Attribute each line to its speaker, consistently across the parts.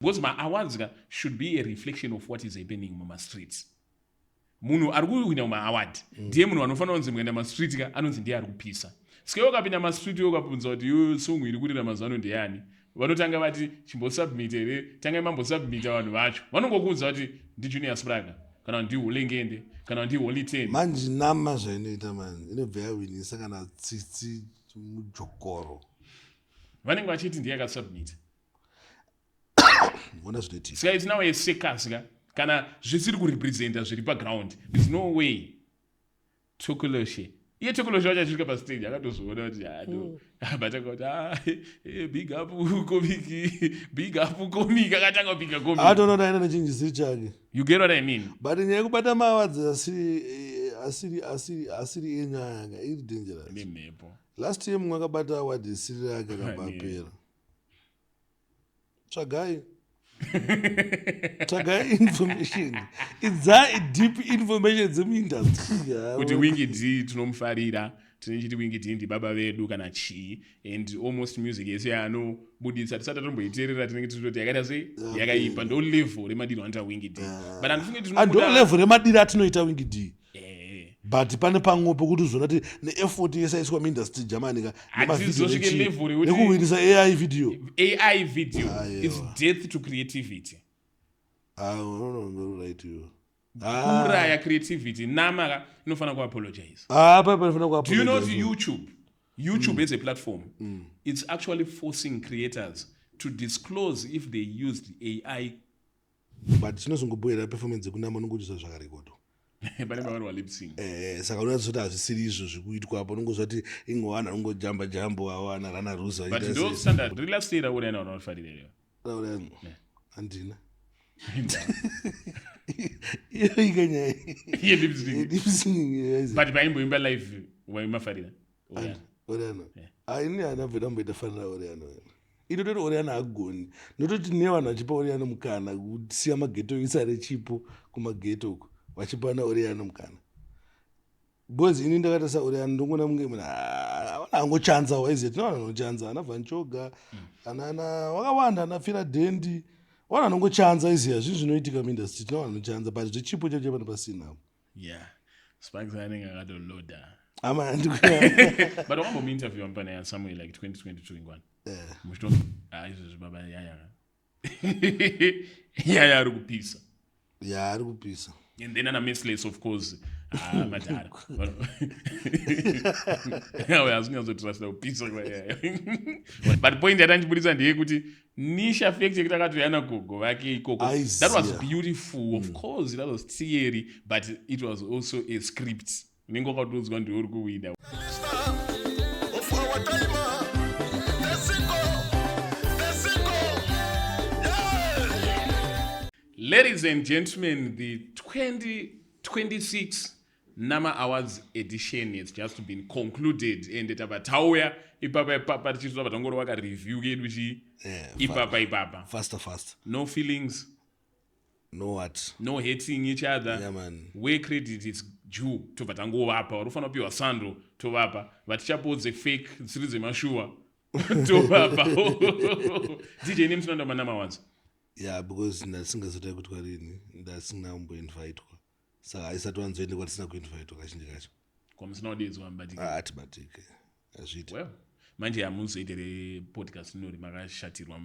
Speaker 1: Because maawards ka should be a reflection of what is happening mumastreets. Munhu ari kuwina maaward ndiye munhu anofanira kunzi mukaenda mastreet ka anonzi ndiye ari kupisa. Saka iwe ukapinda mastreet iwe ukabvunza kuti iwe song iri kurira mazuva ano ndeyani, vanotanga vati chimbosubmit here, tangai mambosubmita vanhu vacho. Vanongokuudza kuti ndiJunior Spraga kana kuti ndiHulengende kana kuti ndiHoly Ten.
Speaker 2: Manje nama zvainoita manje inobva yawinisa kana Tsitsi Mujokoro.
Speaker 1: Vanenge vachiti ndiye akasubmita.
Speaker 2: Ona zvinoitika.
Speaker 1: Saka it's now a circus ka kana zvisiri kurepresenta zviri paground. There's no way Tokoloshe iye Tokoloshe wacho achisvika pastage akatozviona kuti hado but akati ah, big up comic, big up comic, akatanga kupiga comic.
Speaker 2: Akatoona kuti aenda nechinhu chisiri chake.
Speaker 1: You get what I mean?
Speaker 2: But nyaya yekubata maawards asiri asiri asiri asiri enyaya ka iri dangerous.
Speaker 1: Nemhepo.
Speaker 2: Last year mumwe akabata award isiri rake akabva apera. Tsvagai. Tsvagai information. Idzai deep information dzemuindustry.
Speaker 1: Kuti Winky D tinomufarira, tinechiti Winky D ndibaba vedu kana chii, and almost music yese yaanobuditsa tisati tatomboiteerera tinenge tichitoti yakaita sei, yakaipa. Ndo level remadiro anoita Winky D. But handifungi tinomuda.
Speaker 2: Ndo level remadiro atinoita Winky D. But pane pamwe pekuti uzoona kuti neeffort yese yaiswa muindustry Germany ka,
Speaker 1: Hatizosvike level yekuti
Speaker 2: nekuhwinisa AI video.
Speaker 1: AI video
Speaker 2: Aiwa.
Speaker 1: is death to creativity.
Speaker 2: Ah, unoona right iwe.
Speaker 1: Kuuraya creativity. Nama ka inofanira kuapologize.
Speaker 2: Ah, pa panofanira
Speaker 1: Do you know
Speaker 2: kuapologize.
Speaker 1: YouTube as a platform, it's actually forcing creators to disclose if they used AI.
Speaker 2: But chinozongoboera performance yekunama unongochizwa zvakarekodwa.
Speaker 1: Pane pavanhu lip sync.
Speaker 2: Saka unoratidza kuti hazvisiri izvo zvikuitwa apo, unongozwa kuti ingo vanhu vanongojamba jambo avo ana rana ruza.
Speaker 1: But ndo standard. Relax era uri ana vanofarira here?
Speaker 2: Uri handina. Iyo ikanyaya.
Speaker 1: Iye lip sync.
Speaker 2: Lip sync. Yes.
Speaker 1: But paimboimba live waimafarira.
Speaker 2: Oriana. Ah, ini handina bvira ndamboita fanira Oriana. Inototi Oriana hagoni. Ndototi nevanhu vachipa Oriana mukana kusiya mageto isa rechipo kumageto uko. Vachipa na Oriana mukana. Because ini ndakaita sa Oriana ndongona munge munhu avana angochanza waiziya tine vanhu vanochanza ana Van Choga ana wakawanda ana Fira Dendi vanhu vanongochanza iziya zvinhu zvinoitika muindustry tine vanhu vanochanza but zvechipo chacho pane pasina.
Speaker 1: Yeah. Sparks anenge akatoloda.
Speaker 2: Ama
Speaker 1: But wakambomuinterview mupana somewhere like 2022 ingwana. Muchito izvozvi baba yaya. Yaya ari kupisa.
Speaker 2: Ya ari kupisa.
Speaker 1: And then ana Messless of course. Ah, madhara. Awe asinyazotrasta kupisa kwa yaya. But point yatandichibudisa ndeyekuti Nisha fact yekuti akatoyana gogo vake ikoko. That was beautiful. Of course that was theory, but it was also a script. Unenge wakatoudzwa ndiwe uri kuwina.
Speaker 3: Of our time, the single, yeah.
Speaker 1: Ladies and gentlemen, the 2026 Nama Awards edition has just been concluded and tabva tauya ipapa ipapa tichitobva tangorova ka review kedu chi ipapa ipapa.
Speaker 2: Faster, faster.
Speaker 1: No feelings.
Speaker 2: No what?
Speaker 1: No hating each other.
Speaker 2: Yeah, man.
Speaker 1: Where credit is due, tobva tangovapa. Vari kufanira kupiwa sando, tovapa. Vatichapodze fake dzisiri dzemashuwa, tovapa. DJ Name tinoenda maNama Awards.
Speaker 2: Yeah, because ndasingazotai kuti kwarini, ndasina kumboinvitwa. Saka haisati wanzoende kwatisina kuinvitwa kazhinji kacho.
Speaker 1: Kwamusina kudedzwa mubatike.
Speaker 2: Ah, hatibatike. Hazviiti.
Speaker 1: Well, manje hamuzoite repodcast rinori makashatirwa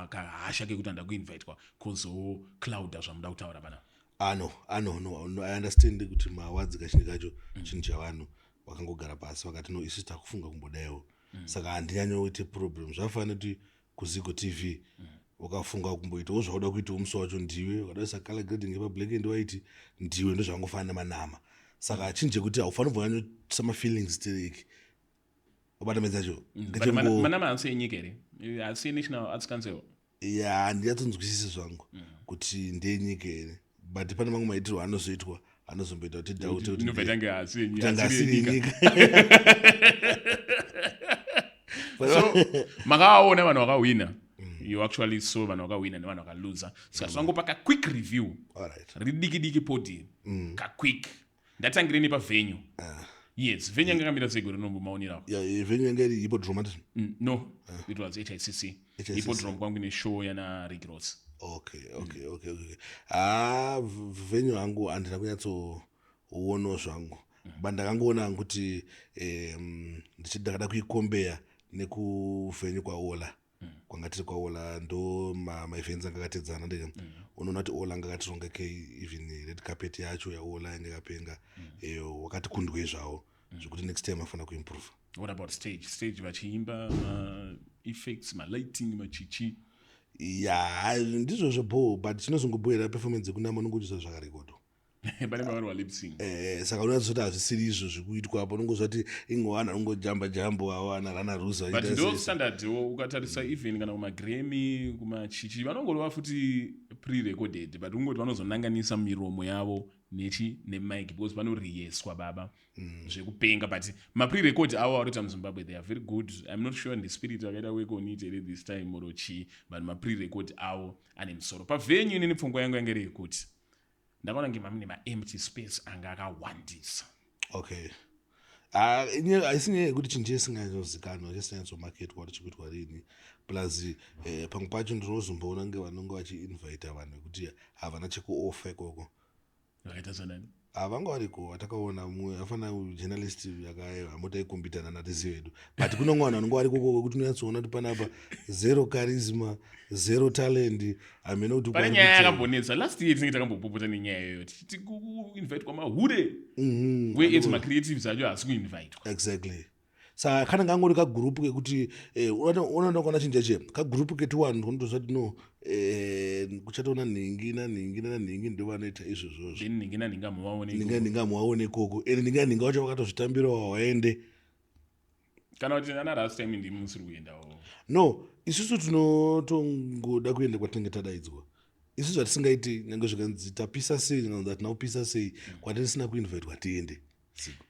Speaker 1: kahasha kekuti handa kuinvitwa kozoclouda zvamuda kutaura panapa.
Speaker 2: Ah, no, ah, no, no, no, I understand kuti maawards kazhinji kacho chinhu chavanhu vakangogara pasi vakati no, isu takufunga kumbodaiwo. Saka handinyanyoite problem. Zvafanira kuti kuZigo TV ukafunga kumboitawo zvauda kuitawo musi wacho ndiwe, ukada kuisa color grading yepa black and white ndiwe, ndozvangofanana nemanama. Saka chinhu chekuti haufaniri kubva wanyoisa mafeelings tereki wabata medzi acho.
Speaker 1: But manama haasi enyika here? Haasi eNational Arts Council?
Speaker 2: Ya, handinyatsonzwisisi zvangu kuti ndeyenyika here, but pane mamwe maitirwo anozoitwa anozomboita kuti dhaute kuti
Speaker 1: Inobva itange haasi yenyika,
Speaker 2: tange
Speaker 1: haasiri
Speaker 2: asiri
Speaker 1: yenyika.
Speaker 2: yenyika.
Speaker 1: So makavaona vanhu vakahwina, you actually saw vanhu vakahwina nevanhu vakaluza. Saka tinongopa ka quick review
Speaker 2: Alright.
Speaker 1: ridiki diki podi ka quick. Ndatangire nepavenue. Yes, venue yanga yakamira sei gore rinombomaonerawo?
Speaker 2: Yeah, venue yanga iri Hippodrome, handiti?
Speaker 1: No, it was HICC.
Speaker 2: HICC.
Speaker 1: Hippodrome kwangu ine show yana Rick Ross.
Speaker 2: Okay, ha, venue hangu handina kunyatsoonawo zvangu, but ndakangoona hangu kuti ndakada kuicompare nekuvenue kwaOla, kwanga tiri kwaOla, ndo maevents anga akatedzana ndega. Unoona kuti Ola anga akatirongekei, even red carpet yacho yaOla yanga yakapenga. Wakati kundwei zvavo zvekuti next time afana kuimprove.
Speaker 1: What about stage? Stage vachiimba, ma effects, ma lighting, machichi?
Speaker 2: Ya, ndizvo zvebho, but chinozongoboyera performance yekunama unongoti zvakarekodwa.
Speaker 1: Pane pavari walip sync.
Speaker 2: Saka unoziva kuti hazvisiri izvo zvikuitwa apo, unongozva kuti ingowana ungojamba jambo awana rana ruza.
Speaker 1: But ndo standardwo ukatarisa, even kana kumaGrammy, kumachichi, vanongorova futi pre-recorded, but ungoti vanozonanganisa miromo yavo nechi nemic because vanoriyeswa baba zvekupenga. But mapre-record avo arikuita muZimbabwe, they are very good. I'm not sure ndespirit vakaita work on it here this time or chii, but mapre-record avo ane musoro. Pavenue, inini pfungwa yangu yange iri yekuti ndakaona nge mamune maempty space anga akawandisa.
Speaker 2: Okay. Ah, haisi nyaya yekuti chinhu chesinganyazozikanwa, chesinganyatsomaketwa kuti chikuitwa rini. Plus pamwe pacho ndinozomboona kunge vanonge vachiinvita vanhu vekuti havana chekuoffer ikoko.
Speaker 1: Vakaita sanani?
Speaker 2: Havanga variko vatakaona, mumwe afana journalist amota ikombitana natizive vedu, but kune mwana vanonge vari ikoko wekuti unonyatsoona kuti panapa zero charisma, zero talent, hamene kuti
Speaker 1: Pane
Speaker 2: kwari
Speaker 1: nyaya yakambonetsa last year, tinenge takambopopota nenyaya iyoyo tichiti kuinvitwa mahure, whereas macreatives acho haasi kuinvitwa.
Speaker 2: Exactly. Saka kana ngangori kagurupu kekuti unoenda kuona chinhu chache kagurupu ketuwanhu kunotoziva kuti no, kuchatoona nhingi nanhingi nanhingi, ndo vanoita izvozvozvo.
Speaker 1: Then nhingi nanhingi hamuvaone.
Speaker 2: Nhingi nanhingi hamuvaone ikoko, ende nhingi nanhingi vacho vakatozvitambirawo, hawaende.
Speaker 1: Kana kuti nana last time ndimi musiri kuendawo?
Speaker 2: No, isusu tinotongoda kuenda kwatinenge tadaidzwa. Isusu zvatisingaiti, nyange zvikanzi tapisa sei, nyange hatina kupisa sei, kwatisina kuinvitwa tiende.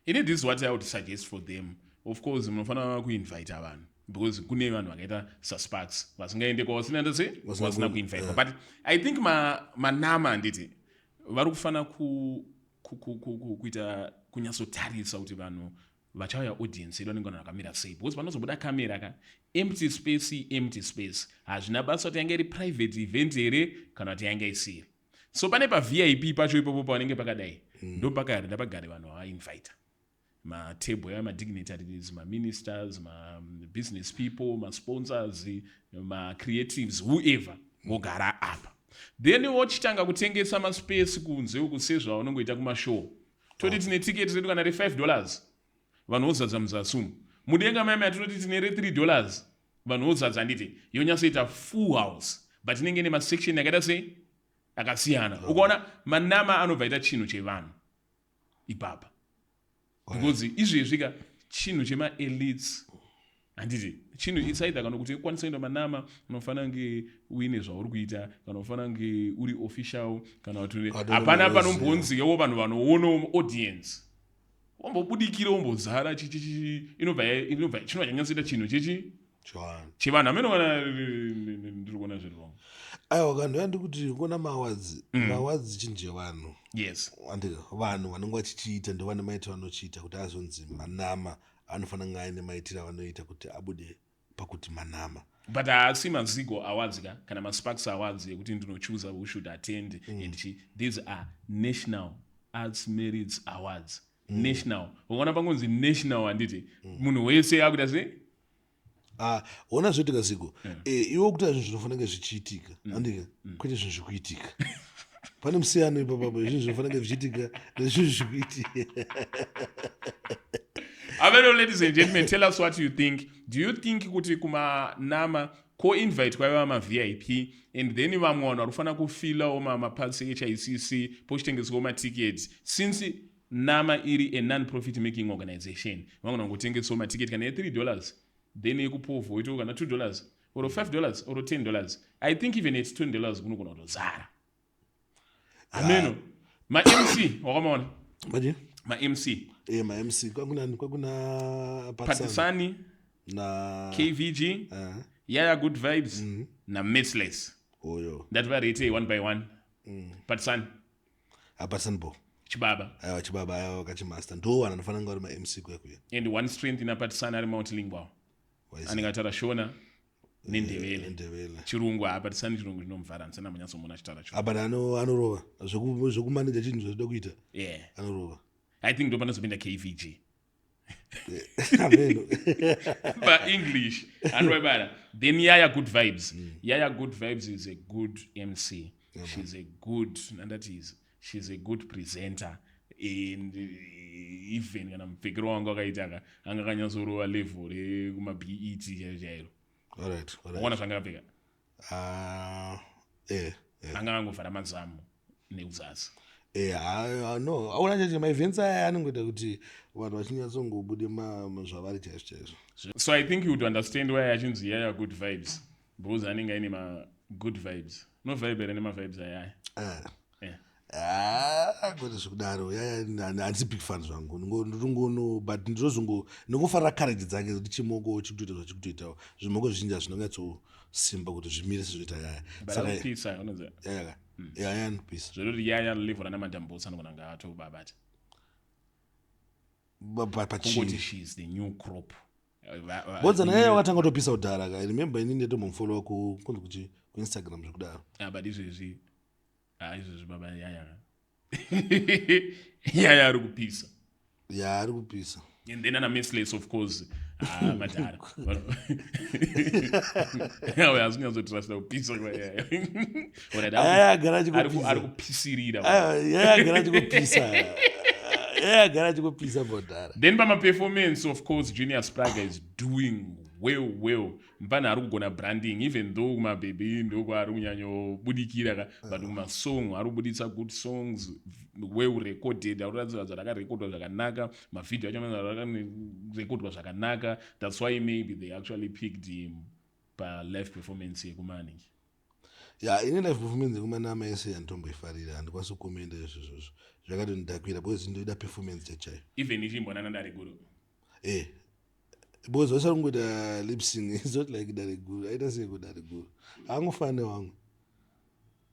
Speaker 1: Ini, this is what I would suggest for them. Of course munofanira kuinvita vanhu because kune vanhu vakaita saSparks vasingaende kwavasina ndase
Speaker 2: Vasina
Speaker 1: vasina kuinvitwa. But I think manama, handiti vari kufanira kuita kunyatsotarisa kuti vanhu vachauya, audience yedu vanenge vanhu vakamira sei, because panozobuda kamera ka, empty space, empty space. Hazvina basa kuti yange iri private event here kana kuti yange isiri. So pane paVIP pacho ipopo pavanenge pakadai, ndo pakare ndapagare vanhu vavainvita, matable aya, madignitaries, maministers, mabusiness people, masponsors, macreatives, whoever, vogara apa. Then wochitanga kutengesa maspace kunze uku sezvaunongoita kumashow. Toti tine tiketi redu kana re$5, vanhu vozadza muzasi umu. Mudenga mayama yatinoti tine re$3, vanhu vozadza, handiti? Yonyatsoita full house, but inenge ine masection yakaita sei, akasiyana. Ukaona manama anobva aita chinhu chevanhu ipapa, because izvezvi ka chinhu chemaelites, handiti? Chinhu, it's either kana kuti ukwanisa kuenda manama unofanira kunge uine zvauri kuita, kana unofanira kunge uri official, kana kuti
Speaker 2: Kana
Speaker 1: hapana
Speaker 2: unoziva.
Speaker 1: Panombonziwo vanhu vanoona audience wombobudikira, wombozara chichichi, inobva chinobva chanyatsoita chinhu chechi
Speaker 2: Chivanhu.
Speaker 1: Chevanhu. Hameno kana ndiri kuona zviri wrong.
Speaker 2: Aiwa, kanhu yandi kuti kuona maawards, maawards chinhu chevanhu. Andika vanhu vanenge vachichiita ndo vane maitiro anochiita kuti azonzi manama, anofanira kunge aine maitiro avanoita kuti abude pakuti manama.
Speaker 1: But haasi maZigo Awards ka, kana maSparks Awards ekuti ndinochoosa who should attend and chi. These are National Arts Merits Awards. National, ukaona pangonzi national, handiti munhu wese akuita sei?
Speaker 2: Ah, ona zvoitika ziko. Iwe kuita zvinhu zvinofanira kunge zvichiitika, andika, kwete zvinhu zvikuitika. Pane musiyano ipapapo, zvinhu zvinofanira kunge zvichiitika nezvinhu zvikuitika.
Speaker 1: Avelo, ladies and gentlemen, tell us what you think. Do you think kuti kumanama ko-invite kwaiva maVIP and then vamwe vanhu vari kufanira kufilawo maparts eHICC pochitengeswawo matiketi, since NAMA iri a non-profit making organization, vangona kungotengesawo matiketi kana e$3, then yekupovho oitawo kana $2 or $5 or $10? I think even at $20 kunogona kutozara. Ameno maMC wakamaona?
Speaker 2: Maji?
Speaker 1: MaMC.
Speaker 2: MaMC kwakunani? Kwakuna Patsani
Speaker 1: Patisani
Speaker 2: na
Speaker 1: KVG, Yaya Good Vibes naMessless.
Speaker 2: Oyo.
Speaker 1: Ndati varete one by one. Patisani.
Speaker 2: Apatsani bo.
Speaker 1: Chibaba.
Speaker 2: Aiwa, Chibaba, aiwa, vakachimaster. Ndo vanhu vanofanira kunge vari maMC kuya kuya.
Speaker 1: And one strength ina Patisana, ari multilingual. Anenge ataura Shona neNdebele.
Speaker 2: Ndebele.
Speaker 1: Chirungu haapatisani, chirungu chinomuvhara, handisana munyatsomuona achitaura chirungu.
Speaker 2: But anorova zvekumaneja chinhu zvatoda kuita. Anorova.
Speaker 1: I think ndo panozopinda KVG.
Speaker 2: Ameno.
Speaker 1: Paenglish anoibara. Then Yaya Good Vibes. Yaya Good Vibes is a good MC. She's a good, and that is, she's a good presenter. And even kana mupfekero wangu akaita ka, anga akanyatsorova level rekumaBET chairo chairo.
Speaker 2: All right.
Speaker 1: Waona zvanga akapfeka?
Speaker 2: Ah, eh.
Speaker 1: Anga angovhara mazamu neuzasi.
Speaker 2: Eh, no, aona chacho maevents aya anongoita kuti vanhu vachinyatsongobude zvavari chaizvo chaizvo.
Speaker 1: So I think you would understand why achinzi Yaya Good Vibes, because anenge aine ma-good vibes. No vibe here nema-vibes ayaya?
Speaker 2: Ah.
Speaker 1: Yeah.
Speaker 2: Ah, kwete zvekudaro. Yaya handisi big fan zvangu. Ndinongono, but ndinozongo ndingofarira courage dzake kuti chimoko chikutoita zvachikutoitawo. Zvimoko zvizhinji hazvinonyatsosimba kuti zvimire sezvinoita Yaya.
Speaker 1: But
Speaker 2: Saka
Speaker 1: anopisa, unoziva.
Speaker 2: Yaya, Yaya anopisa.
Speaker 1: Zvinoti Yaya level rana Madambosa anogona kunge atobabata.
Speaker 2: Pachii?
Speaker 1: Kungoti she is the new crop.
Speaker 2: Bodzana Yaya wakatanga kutopisa kudhara ka. I remember inini ndatombomufolowa kunzi kuti kuInstagram zvekudaro.
Speaker 1: Ah, but izvezvi, ah, izvezvi baba Yaya, Yaya ari kupisa.
Speaker 2: Ya, ari kupisa.
Speaker 1: And then ana Mesles, of course. Ah, madhara azinyatsotrasta kupisa kwayaya.
Speaker 2: Yaya agara
Speaker 1: Ari
Speaker 2: achingopisa.
Speaker 1: kupisirira.
Speaker 2: Aiwa, Yaya agara achingopisa. Yaya agara achingopisa bhodhara.
Speaker 1: Then pamaperformance, of course, Junior Spraga is doing well well. Mupana ari kugona branding, even though kumabhebhi ndokwaari kunyanyobudikira ka, but kumasong ari kubuditsa good songs, well recorded, ari kuratidza kuti rakarekodwa zvakanaka, mavhidhio acho akarekodwa zvakanaka. That's why maybe they actually picked him palive performance yekumaningi.
Speaker 2: Ya, ini live performance yekumanama yese handitomboifarira, handikwanisi kukomenda izvozvozvo, zvakatondidhakwira because ndoida performance chaichaio.
Speaker 1: Even ichimbonana Dare Guru?
Speaker 2: Eh, because vasari kungoita lip-sync. It's not like Dare Guru aita sei kuDare Guru, haangofane wangu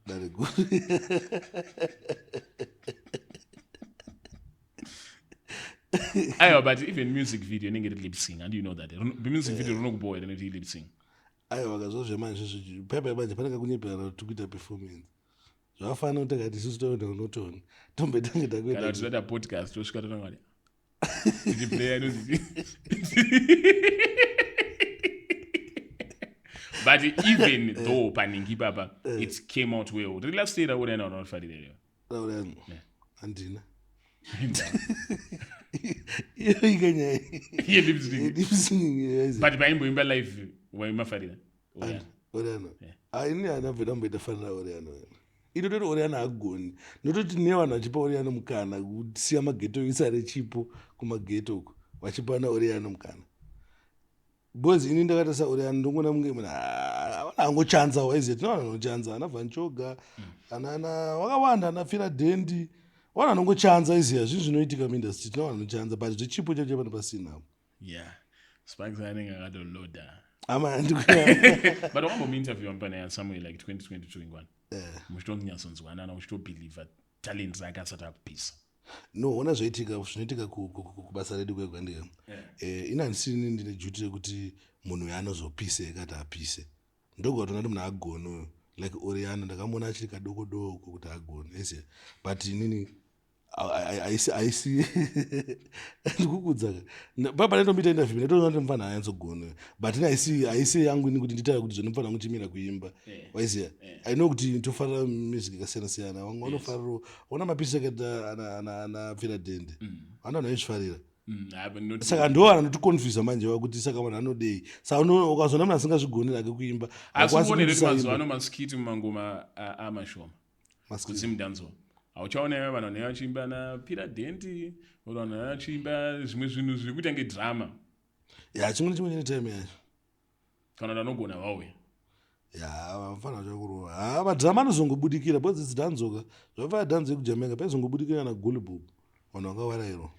Speaker 2: Dare Guru.
Speaker 1: Aiwa, but even music video inenge iri lip sync, and you know that music video rinokubowa rinoti lip sync.
Speaker 2: Aiwa, kazvo zvemanje zvezvo paipai manje panenge kunyeperana kuti tikuita performance, zvakafanana kuti takati isusu toenda kunotoni tomboitange
Speaker 1: Kana
Speaker 2: takuita.
Speaker 1: tinoita podcast, tosvika totangati tichiplaya inonzi, but even though paningi ipapa it came out well. Rilastera uriana unofarira iwewe?
Speaker 2: Raurano handina iyo ikanyaya.
Speaker 1: Ye-lip sync.
Speaker 2: Lip singing.
Speaker 1: But paimboimba live waimafarira Oriana?
Speaker 2: Oriano, ini handabve ndamboita fanira Oriano. Inototi Oriano haagoni, ndototi nevanhu vachipa Oriano mukana kusiya maghetto isare chipo kumaghetto uko, vachipana Oriano mukana, because ini ndakaita saOriano, ndongona munge munhu avana angochanza waiziva, tine vanhu vanochanza, ana Vanchoga, anana vakawanda, ana Pfira Dhendi, vanhu vanongochanza iziva zvinhu zvinoitika muindustry, tine vanhu vanochanza, but zvechipo chacho pane pasina.
Speaker 1: Yeah, Sparks anenge akatoloda.
Speaker 2: Ama.
Speaker 1: But wakambomuinterviewa mupana somewhere like 2022 ingwana, muchitonyatsonzwanana, uchitobelieva talent rake asati akupisa?
Speaker 2: No, ona zvoitika, zvinoitika kubasa redu kwegwandika. Ini handisini ndine duty rekuti munhu uyu anozopise akati apise, ndogona kuti munhu agone uyu, like Oriana ndakamuona achiri kadoko doko kuti agone ese, but inini haisi ndikukudza papa ndatomboita interview, ndatoona kuti mufana haanyatsogona, but ini haisi yangu ini kuti nditaure kuti zvinofanira kuchimira kuimba, waiziya. I know kuti tofarira music yakasiyana siyana, vamwe vanofarirawo, ona mapisi akaita ana Pfira Dhende, vana vanhu vaizvifarira. Saka ndo vanhu vanoticonfusa manje, vakuti saka vanhu vanodei? Saka ukazoona munhu asingazvigoni rake kuimba,
Speaker 1: Asi
Speaker 2: haakwanisi
Speaker 1: uone reti
Speaker 2: kuti
Speaker 1: mazuva ano maskiti mumangoma amashoma.
Speaker 2: Maskiti.
Speaker 1: KuZimdancehall hauchaona ive vanhu vanenge vachiimba naPira Dhendi, or vanhu vanenge vachiimba zvimwe zvinhu zviri kuita ngedrama.
Speaker 2: Ya, chimwe nechimwe chine time yacho.
Speaker 1: Kana kuti anogona vauya.
Speaker 2: Ya, vanofanira chakurova ha madhirama anozongobudikira because its dancehall ka, zvafaya dhanzo yekuJamaica paizongobudikira na Gully Bop, vanhu vanga varairwa.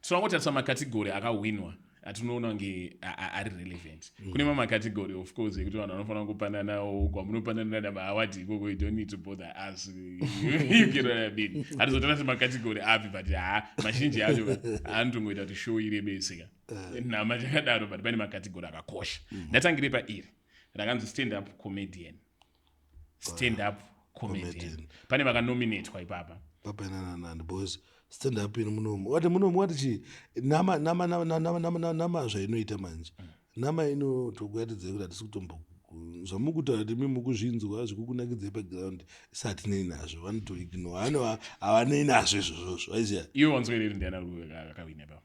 Speaker 1: Tinongotarisa macategory akawinwa. Atinoona kunge ari relevant. Kune mamwe macategory, of course, ekuti vanhu vanofanira kupananawo kwamunopanana namaawards ikoko. You don't need to bother us, you get what I mean? Hatizotora semacategory api, but ha, mazhinji acho anotongoita kuti show irebese ka nama chakadaro. But pane macategory akakosha. Ndatangire pairi rakanzi stand up comedian. Stand up comedian.
Speaker 2: Comedian.
Speaker 1: Pane vakanominatwa ipapa.
Speaker 2: Papanananani, because stand up ini munomu wati, munomu wati chi nama nama nama nama nama nama nama zvainoita manje. Nama inotokuratidzai kuti hatisi kutombo zvamukutaura kuti imi mukuzvinzwa zvikukunakidzai paground, isi hatinei nazvo. Vanotoignore, ano havanei nazvo izvozvozvo, vaiziya.
Speaker 1: Iwe wanzwa ndiani akawina ipapa?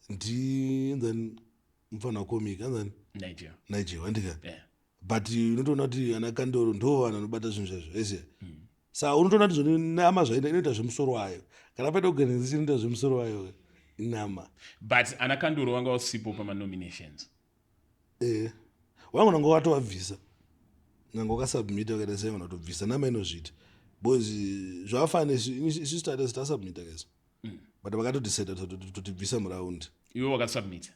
Speaker 2: Ndi anzani mufana wacomic, anzani?
Speaker 1: Niger.
Speaker 2: Niger, wandika.
Speaker 1: Yeah.
Speaker 2: But unotoona kuti ana Kandoro ndo vanhu vanobata zvinhu zvaizvo, aiziya. Saka unotoona kuti zvoni nama zvaita inoita zvemusoro wayo. Kana paita organization inoita zvemusoro wayo inama.
Speaker 1: But ana Kandoro vanga vasipo pamanominations.
Speaker 2: Wangu nanga watovabvisa, nanga wakasubmita wakaita sei, vanhu vatobvisa. Nama inozviita because zvavafanira isusu taita tasubmita kaisa, but vakatodecida totibvisa muraundi.
Speaker 1: Iwe wakasubmita?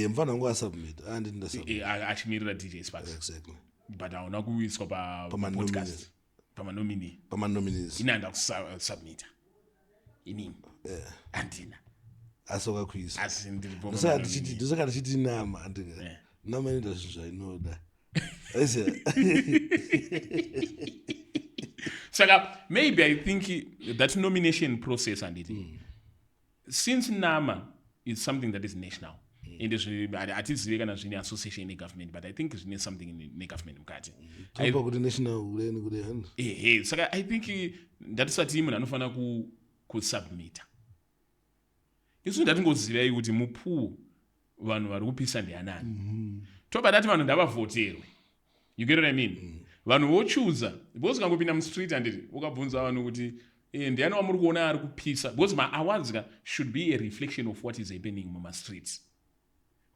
Speaker 2: Mufana wangu asubmita, anditi ndasubmita.
Speaker 1: Achimirira DJ Sparks.
Speaker 2: Exactly.
Speaker 1: But hauna kuiswa
Speaker 2: Pamanominees.
Speaker 1: papodcast pamanomini.
Speaker 2: Pamanominees.
Speaker 1: Ini handa kusubmita inini, handina.
Speaker 2: Asi wakakuisa.
Speaker 1: Asi ndiripo
Speaker 2: Ndosaka
Speaker 1: pamanomini.
Speaker 2: ndosaka ndichiti nama, andika. Nama inoita zvinhu zvainoda, aiziya.
Speaker 1: Saka maybe I think that nomination process, handiti, since NAMA is something that is national, ende hatizive kana zvine association negovernment, but I think zvine something negovernment mukati.
Speaker 2: Topa kuti national kudeni kudeni.
Speaker 1: Ehe, saka I think ndatisati munhu anofanira kusubmita. Isu ndatingozivai kuti mupool vanhu vari kupisa ndianani. Tobva tati vanhu ndavavhoterwe, you get what I mean? Vanhu vochuza because ukangopinda mustreet, handiti, ukabvunza vanhu kuti ndiani wamuri kuona ari kupisa, because maawards ka should be a reflection of what is happening mumastreets.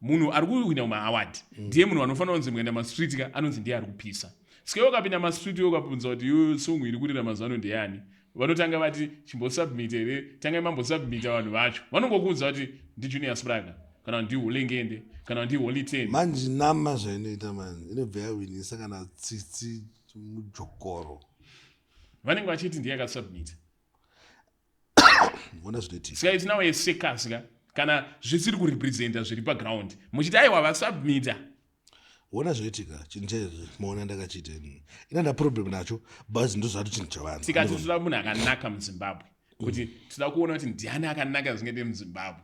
Speaker 1: Munhu ari kuwina maaward ndiye munhu anofanira kunzi mukaenda mastreet ka anonzi ndiye ari kupisa. Saka iwe ukapinda mastreet, iwe ukabvunza kuti iwe song iri kurira mazuva ano ndeyani, vanotanga vati chimbosubmit here, tangai mambosubmita. Vanhu vacho vanongokuudza kuti ndiJunior Spragga, kana ndiHulengende, kana ndiHoly Ten.
Speaker 2: Manje nama zvainoita manje inobva yawinisa kana Tsitsi Mujokoro.
Speaker 1: Vanenge vachiti ndiye akasubmita.
Speaker 2: Ona zvinoitika.
Speaker 1: Saka it's now a circus ka kana zvisiri kurepresenta zviri paground, muchiti aiwa, vasubmita.
Speaker 2: Ona zvinoitika, chinhu chaizvo maona ndakachiita ini, ina nda problem nacho, but ndozvato chinhu chavanhu.
Speaker 1: Tikati toda munhu akanaka muZimbabwe, kuti toda kuona kuti ndiani akanaka zvingaite muZimbabwe,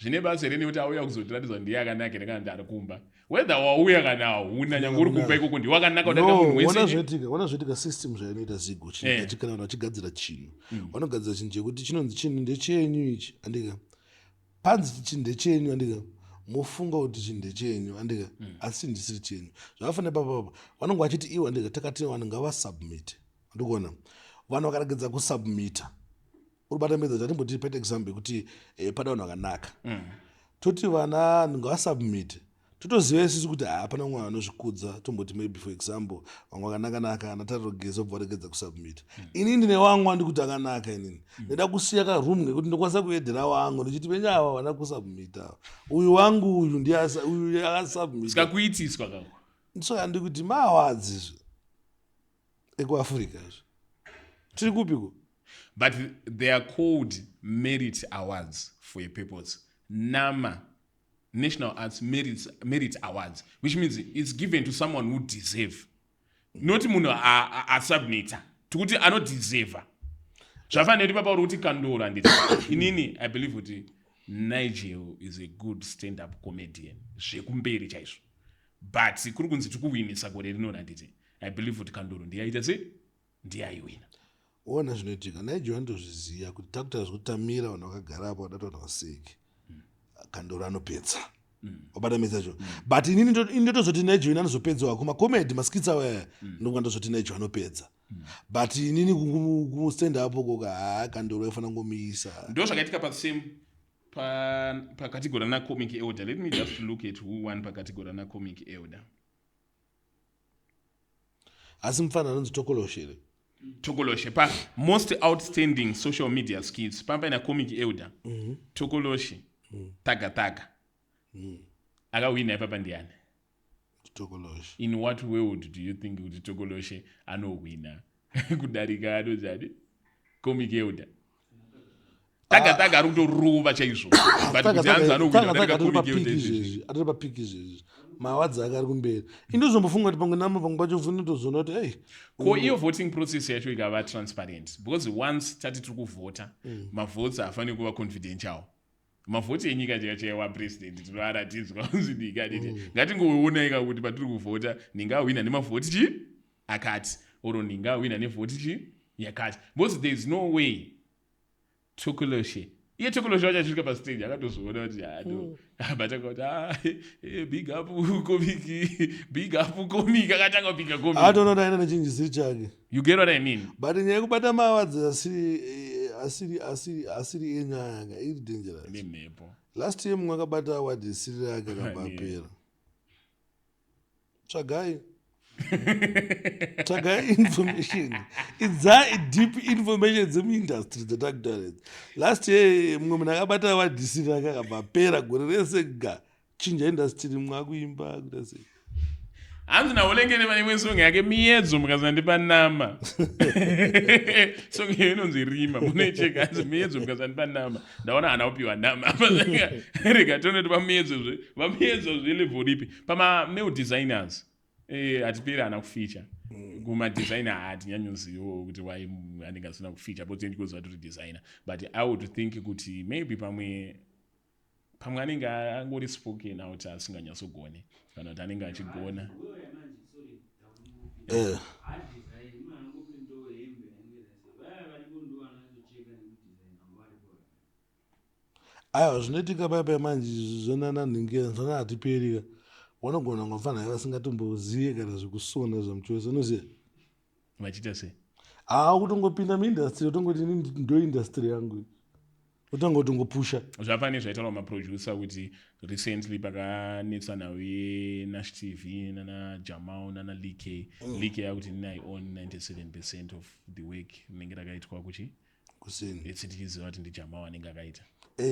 Speaker 1: zvine basa here nekuti auya kuzotiratidza ndiye akanaka here kana kuti ari kumba? Whether wauya kana hauna, nyange uri kumba ikoko, ndiwe wakanaka kudarika
Speaker 2: No,
Speaker 1: munhu
Speaker 2: ona
Speaker 1: wese.
Speaker 2: Zvinoitika, ona zvinoitika, system zvainoita zigo. Kana vanhu vachigadzira chinhu, vanogadzira chinhu chekuti chinonzi chinhu ndechenyu ichi, andika. Panzi chinhu ndechenyu, andika, mofunga kuti chinhu ndechenyu, andika, asi chinhu chisiri chenyu. Zvakafanira papapa vanonge vachiti iwo, andika, takati vanhu ngavasubmit, andikuona vanhu vakaregedza kusubmita. Uri bata mbedza, tatimboti paita example yekuti pada vanhu vakanaka, toti vana ngavasubmit, totoziva isusu kuti hapana mumwe anozvikudza. Tomboti maybe, for example, vamwe vakanaka-naka ana Tarogeza obva varegedza kusubmit. Inini ndine wangu andi kuti akanaka, inini ndida kusiya karoom ngekuti ndokwanisa kuedhera wangu ndichiti venye ava vana kusubmita, uyu wangu uyu ndiye uyu akasubmita.
Speaker 1: Saka kuitiswa kako.
Speaker 2: Saka ndikuti maawards izvi ekuAfrica izvi tiri kupiko?
Speaker 1: But they are called merit awards for a purpose. NAMA, National Arts Merit Awards, which means it's given to someone who deserve, not munhu asubmita. Tikuti anodeserva. Zvafanira kuti papa uri kuti Kandoro, handiti? Inini I believe kuti Nigel is a good stand up comedian zvekumberi chaizvo, but kuri kunzi tikuwinisa gore rino, handiti? I believe kuti Kandoro ndiyaita sei, ndiyaiwina.
Speaker 2: Ona zvinoitika, Nigel anotozviziva kuti takutaura zvekuti tamira vanhu vakagara apo vadati vanhu vaseki, Kandoro anopedza, wabata mesa cho. But inini ini ndotozoti Nigel ini anozopedzawo kumacomedy maskits awo aya, ndonga ndozoti Nigel anopedza. But inini kustand up koka, haa, Kandoro aifanira kungomuisa.
Speaker 1: Ndo zvakaitika pasame pacategory rana comic elder. Let me just look at who won pacategory rana comic elder.
Speaker 2: Asi mufana anonzi Tokoloshe here?
Speaker 1: Tokoloshe. Pa most outstanding social media skits pamba paina comic elder, Tokoloshe, Taga Taga. Akawina ipapa ndiani?
Speaker 2: Tokoloshe.
Speaker 1: In what world do you think kuti Tokoloshe anohwina kudarika anonzi ani, Comic Elder? Taga Taga ari kutorova chaizvo, but kuti hanzi anohwina kudarika Comic Elder izvezvi?
Speaker 2: Izvezvi atori papeak izvezvi, maawards ake ari kumberi. Indozombofunga kuti pamwe nama pamwe pacho funotozoona kuti ei.
Speaker 1: Ko iyo voting process yacho ikava transparent, because once tati tiri kuvhota, mavotes haafaniri kuva confidential. Mavhoti enyika chaiwa chaiwa, president tinoaratidzwa kunzi nyika diti. Ngatingoonai kuti patiri kuvhota, ningawina nemavhoti chi akati oro ningawina nevhoti chi yakati, because there is no way Tokoloshe, iye Tokoloshe wacho achisvika pastage akatozoona kuti hado batanga kuti, "Ah, big up Comic, big up Comic." Akatanga kupiga Comic.
Speaker 2: Atoona kuti aina nechinhu chisiri chake.
Speaker 1: You get what I mean?
Speaker 2: But nyaya yekubata maawards asiri enyaya yanga iri dangerous.
Speaker 1: Nemhepo.
Speaker 2: Last year mumwe akabata award isiri rake, akabva apera. Tsvagai, tsvagai information idza deep information dzemuindustry dzatakutaura idzi. Last year mumwe munhu akabata award isiri rake, akabva apera gore rese ga chinja industry, mumwe akuimba kuita sei.
Speaker 1: Hanzi naolengene pane imwe song yake, "Miedzo mukazandipa nama." Song iyo inonzi "Rima", munoicheka. Hanzi, "Miedzo mukazandipa nama." Ndaona haana kupiwa nama. Rega tione kuti pamiedzo, pamiedzo zvelevel ripi. Pamamale designers, hatiperi haana kufeature. Kumadesigner hatinyanyozivo kuti why anenge asina kufeature, but ndikoziva tiri designer, but I would think kuti maybe pamwe anenge angori spoken out asinganyatsogone, kana kuti anenge achigona.
Speaker 2: Aiwa, zvinoitika paya paya manje zvonana nhingi zvona hatiperika. Vanogona kungofanira vasingatomboziye kana zvekusona zvamuchose, unoziva.
Speaker 1: Vachiita sei?
Speaker 2: Haa, kutongopinda muindustry, utongoti ini ndo industry yangu, utanga kutongopusha.
Speaker 1: Zvafane zvaitaurwa maproducer kuti recently pakanetsana veNash TV nana Jamal nana Lek. Lek yakuti nini I own 97% of the work rinenge rakaitwa kuchi
Speaker 2: kuseni.
Speaker 1: Etse tichiziva kuti ndiJamal anenge akaita.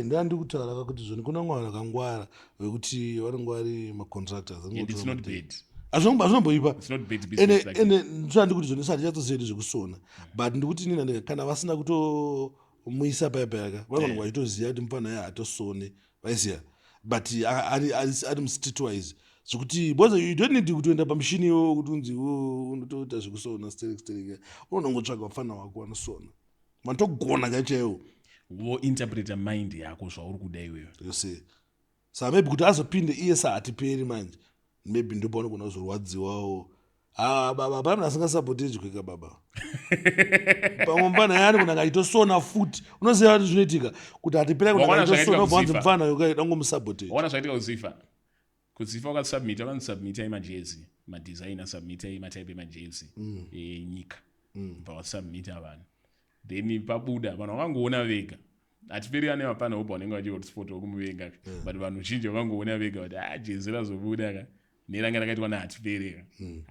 Speaker 2: Ndandi kutaura kakuti zvoni kuna vamwe vanhu vakangwara vekuti vanenge vari macontractors.
Speaker 1: And it's not bad.
Speaker 2: Hazvinomboipa.
Speaker 1: It's not bad
Speaker 2: ende
Speaker 1: business like
Speaker 2: ende ndosva ndikuti zvoni sati zvekusona, but ndikuti nini andika kana vasina kutomuisa paya payaka vanogona vachitoziva kuti mufana iye hatosone, vaiziva, but ari mustreetwise zvekuti because you don't need kutoenda pamushini iwowo kuti unzi iwo unotoita zvekusona sterek sterek. Unongotsvaga vafana wako vanosona, vanotogona chaichaiwo.
Speaker 1: Vointerpreta mind yako zvauri kuda iwewe.
Speaker 2: You see, saka maybe kuti azopinde iye sahatiperi manje, maybe ndopaunogona kuzorwadziwawo. Ah, baba, hapana munhu asingasapotedzwe ka baba. Pamwe mufana yani kunanga achitosona futi, unoziva kuti zvinoitika kuti hatipera kunanga
Speaker 1: Waona
Speaker 2: achitosona
Speaker 1: zvakaitika
Speaker 2: ubva wanzi
Speaker 1: kuZIFA?
Speaker 2: mufana uyo dangomusapoteja.
Speaker 1: Waona zvakaitika kuZIFA? KuZIFA wakasubmita, vanosubmita emajezi, madesign asubmita ematype emajezi enyika, bva wasubmita vanhu, then pabuda vanhu vakangoona vega. Hatiperi ane vapana obva vanenge vachihotspot wokumuvenga, but vanhu zhinji vakangoona vega kuti a jezi razobuda ka neranga rakaitwa nahatiperi ka,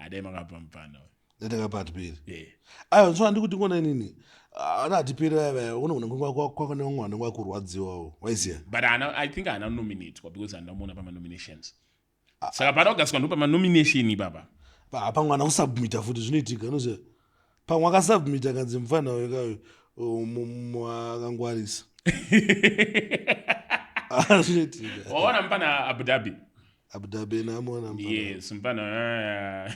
Speaker 1: hadai makapa mupana.
Speaker 2: Ndatakapa hatiperi.
Speaker 1: Yeah.
Speaker 2: Aiwa, nso handi kuti ngona inini ana hatiperi vaya vaya unogona kwakane vamwe vanenge vakurwadziwawo, waiziva.
Speaker 1: But haana, I think haana nominatwa because handina kumuona pamanominations, saka pada kugaswa ndo pamanomination ipapa.
Speaker 2: Pamwe ana kusubmita futi, zvinoitika, unoziva, pamwe akasubmita kanzi mufana uyo kayo akangwarisa. Ah, zvinoitika.
Speaker 1: Waona mupana Abu Dhabi?
Speaker 2: Abu Dhabi namuona mufana.
Speaker 1: Yes, mupana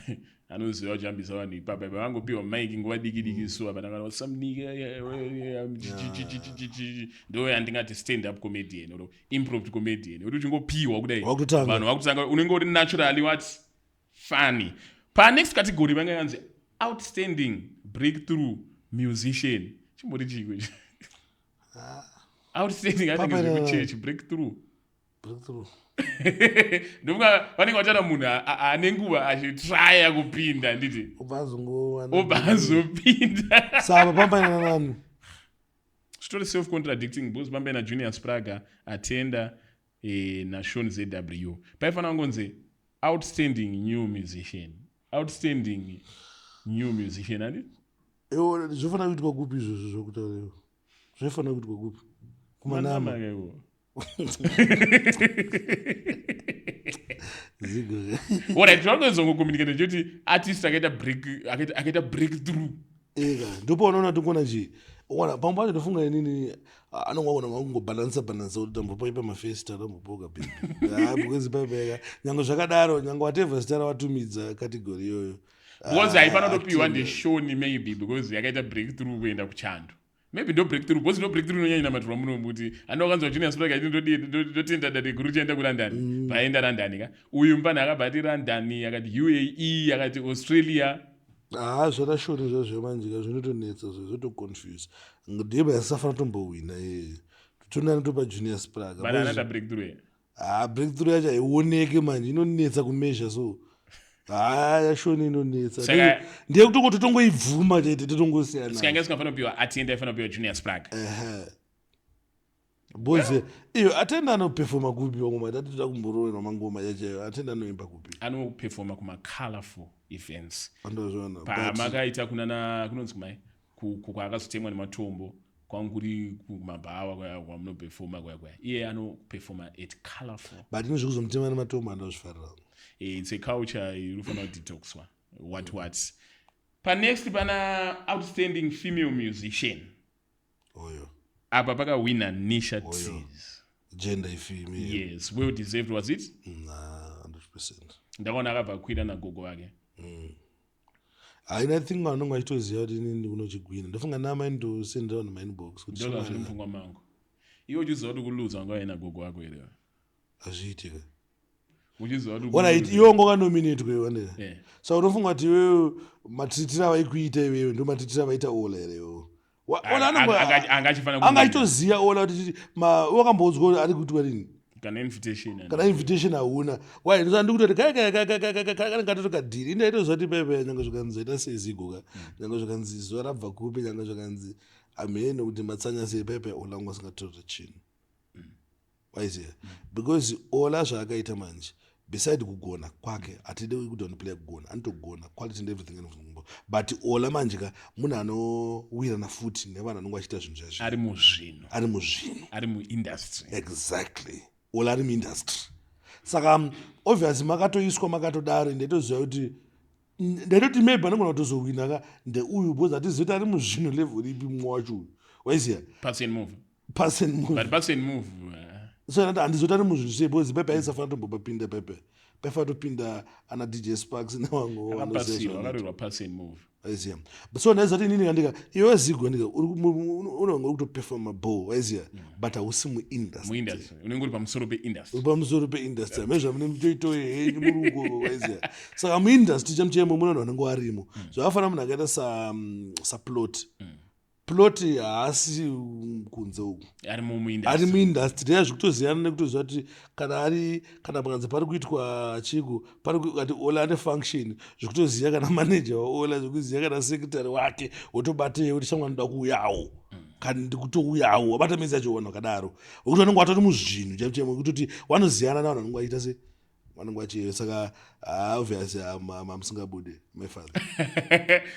Speaker 1: anoziva kujambisa vanhu ipapa ipa. Vangopiwa mike nguva diki diki suwa pana samnika, ndo yandingati stand up comedian or improved comedian, kuti uchingopiwa kudai
Speaker 2: Wakutanga.
Speaker 1: vanhu vakutanga, unenge uri naturally what funny. Panext category vanga yanzi outstanding breakthrough musician. Chimbori chiko ichi outstanding? Anenge
Speaker 2: Papa
Speaker 1: zvekuchechi, breakthrough.
Speaker 2: Breakthrough.
Speaker 1: Ndofunga vanenge vataura munhu ane nguva achitraya kupinda, nditi
Speaker 2: Ubva azongowana.
Speaker 1: Obva azopinda.
Speaker 2: Saka pambaina nani?
Speaker 1: Zvitori self contradicting because pambaina Junior Spraga, Atenda, naShon ZW. Paifanira kungonzi outstanding new musician, outstanding new musician, andi
Speaker 2: Iwo zvofanira kuitwa kupi izvozvo zvokutaura iwo? Zvofanira kuitwa kupi, kumanama?
Speaker 1: Manama iwo.
Speaker 2: Zigo.
Speaker 1: Alright, tinozoconmunicate choti artist akaita break, akaita breakthrough.
Speaker 2: Eka, ndipo unoona tikuona chi ukaona pamwe pacho ndofunga inini anonga kuona kungobhalansa bhalansa kuti tambopa mafesta, tambopoka baby. Ah, because paipeka nyange zvakadaro, nyange whatever zita rawatumidza category iyoyo.
Speaker 1: Because haifana kutopiwa
Speaker 2: Atenda.
Speaker 1: ndeshoni maybe because yakaita breakthrough kuenda kuchando. Maybe ndo breakthrough, because ndo breakthrough inonyanya namatirwa muno, kuti andokanzwa Junior Spragga achiti ndotenda dade guru chienda kuLondon. Paenda London ka, uyu mupana akabva ati London, akati UAE, akati Australia.
Speaker 2: Ha, zvana Shoni zvazvo manje ka zvinotonetsa, zvo zvotoconfuse. Ndiyeba yasafana tombowina iyeyo, tonani topa Junior Spragga.
Speaker 1: But anoita breakthrough here.
Speaker 2: Ha, breakthrough yacho haioneke manje, inonetsa kumeasure, so ha, yaShoni inonetsa. Ndiye kutongoti totongoibvuma chete, totongosiyana.
Speaker 1: Saka inga isingafanira kupiwa Atenda, ifanira kupiwa Junior Spragga.
Speaker 2: Ehe, because iyo Atenda anopefoma kupi? Vamwe matati toda kumboroverwa mangoma chachayo. Atenda anoimba kupi?
Speaker 1: Anopefoma kumacolorful events.
Speaker 2: Andozviona.
Speaker 1: Pamakaita kunana kunonzi kumai kwaakazotemwa nematombo, kwanguri kumabhawa kwamunopefoma kwaya kwaya, iye anopefoma at colorful.
Speaker 2: But ino zvekuzomutema nematombo andozvifarira.
Speaker 1: It's a culture inofanira kudetoxwa, what what. Panext pana outstanding female musician.
Speaker 2: Oyo.
Speaker 1: Apa pakawina Nisha Ts.
Speaker 2: Gender ifemale.
Speaker 1: Yes, well deserved, was it?
Speaker 2: Na 100%.
Speaker 1: Ndakaona akabva akwira nagogo vake.
Speaker 2: Haina, I think vanonge vachitoziva kuti inini kunochigwina. Ndofunga namaindosendera vanhu mainbox kuti
Speaker 1: Ndoka zviri
Speaker 2: shamwari,
Speaker 1: mupfungwa mangu, iwe uchiziva kuti kuluza wanga waina gogo wako here?
Speaker 2: Hazviitika.
Speaker 1: Uchiziva kuti
Speaker 2: Alright,
Speaker 1: kuluza-
Speaker 2: iwe wanga wakanominatwa iwe ndeka. Saka unofunga kuti iwewe matitiro avaikuita iwewe ndo matitiro avaita Ola here iwewe? Ola
Speaker 1: Anga achifanira
Speaker 2: anga achitoziva Ola kuti wakamboudzwa kuti ari kuitwa rini?
Speaker 1: Kana invitation.
Speaker 2: Kana invitation hauna. Why? Ndikutoti kai katoto kadhiri indaitoziva kuti pepe, nyange zvikanzi zaita sezigo ka, nyange zvikanzi zuva rabva kupi, nyange zvikanzi hamene kuti matsanya sei, pepe Ola unga asingatorere chinhu. Waiziva, because Ola zvaakaita manje, beside kugona kwake, hatidi kudownplay kugona, anotogona, quality and everything and everything, but Ola manje ka munhu anowirana futi nevanhu vanonge vachiita zvinhu zvazvi.
Speaker 1: Ari muzvinhu.
Speaker 2: Ari muzvinhu.
Speaker 1: Ari muindustry.
Speaker 2: Exactly, Ola ari muindustry. Saka obviously makatoiswa makatodaro. Ndaitoziva kuti ndaitoti maybe anogona kutozowina ka ndeuyu, because hatizivi kuti ari muzvinhu level ipi mumwe wacho uyu, waiziva?
Speaker 1: Pass and move.
Speaker 2: Pass and move.
Speaker 1: But pass and move
Speaker 2: So ndati handizoti ari muzvinhu sei, because pepe aisafanira tombopapinda, pepe paifanira topinda ana DJ Sparks nevangu.
Speaker 1: Akapasirwa, akarerwa pass and move.
Speaker 2: Waiziva, so ndaiziva kuti inini kandika iwe Zigo ndika unonga uri kutopefoma ball, waiziva, but hausi muindustry.
Speaker 1: Muindustry unenge uri pamusoro peindustry.
Speaker 2: Uri pamusoro peindustry, hamene zvamune mutoito henyu muri ukoko, waiziva. Saka muindustry chamuchemo mune vanhu vanenge varimo. Zvakafanira munhu akaita saPlot. Plot haasi kunze uku.
Speaker 1: Ari
Speaker 2: Ari
Speaker 1: muindustry.
Speaker 2: Muindustry ndeya zvekutoziyana nekutoziva kuti kana ari, kana pakanzi pari kuitwa chiku pari kati Ola ane function, zvekutoziva kana manager waOla, zvekuziva kana secretary wake, wotobatei kuti shamwari anoda kuuyawo, kana ndikutouyawo, wabata mezi yacho. Vanhu vakadaro wekuti vanenge vatori muzvinhu chaivo chaivo, kutoti vanoziyana navanhu vanenge vachiita se vanenge vachi. Saka obviously hamusingabude, my father.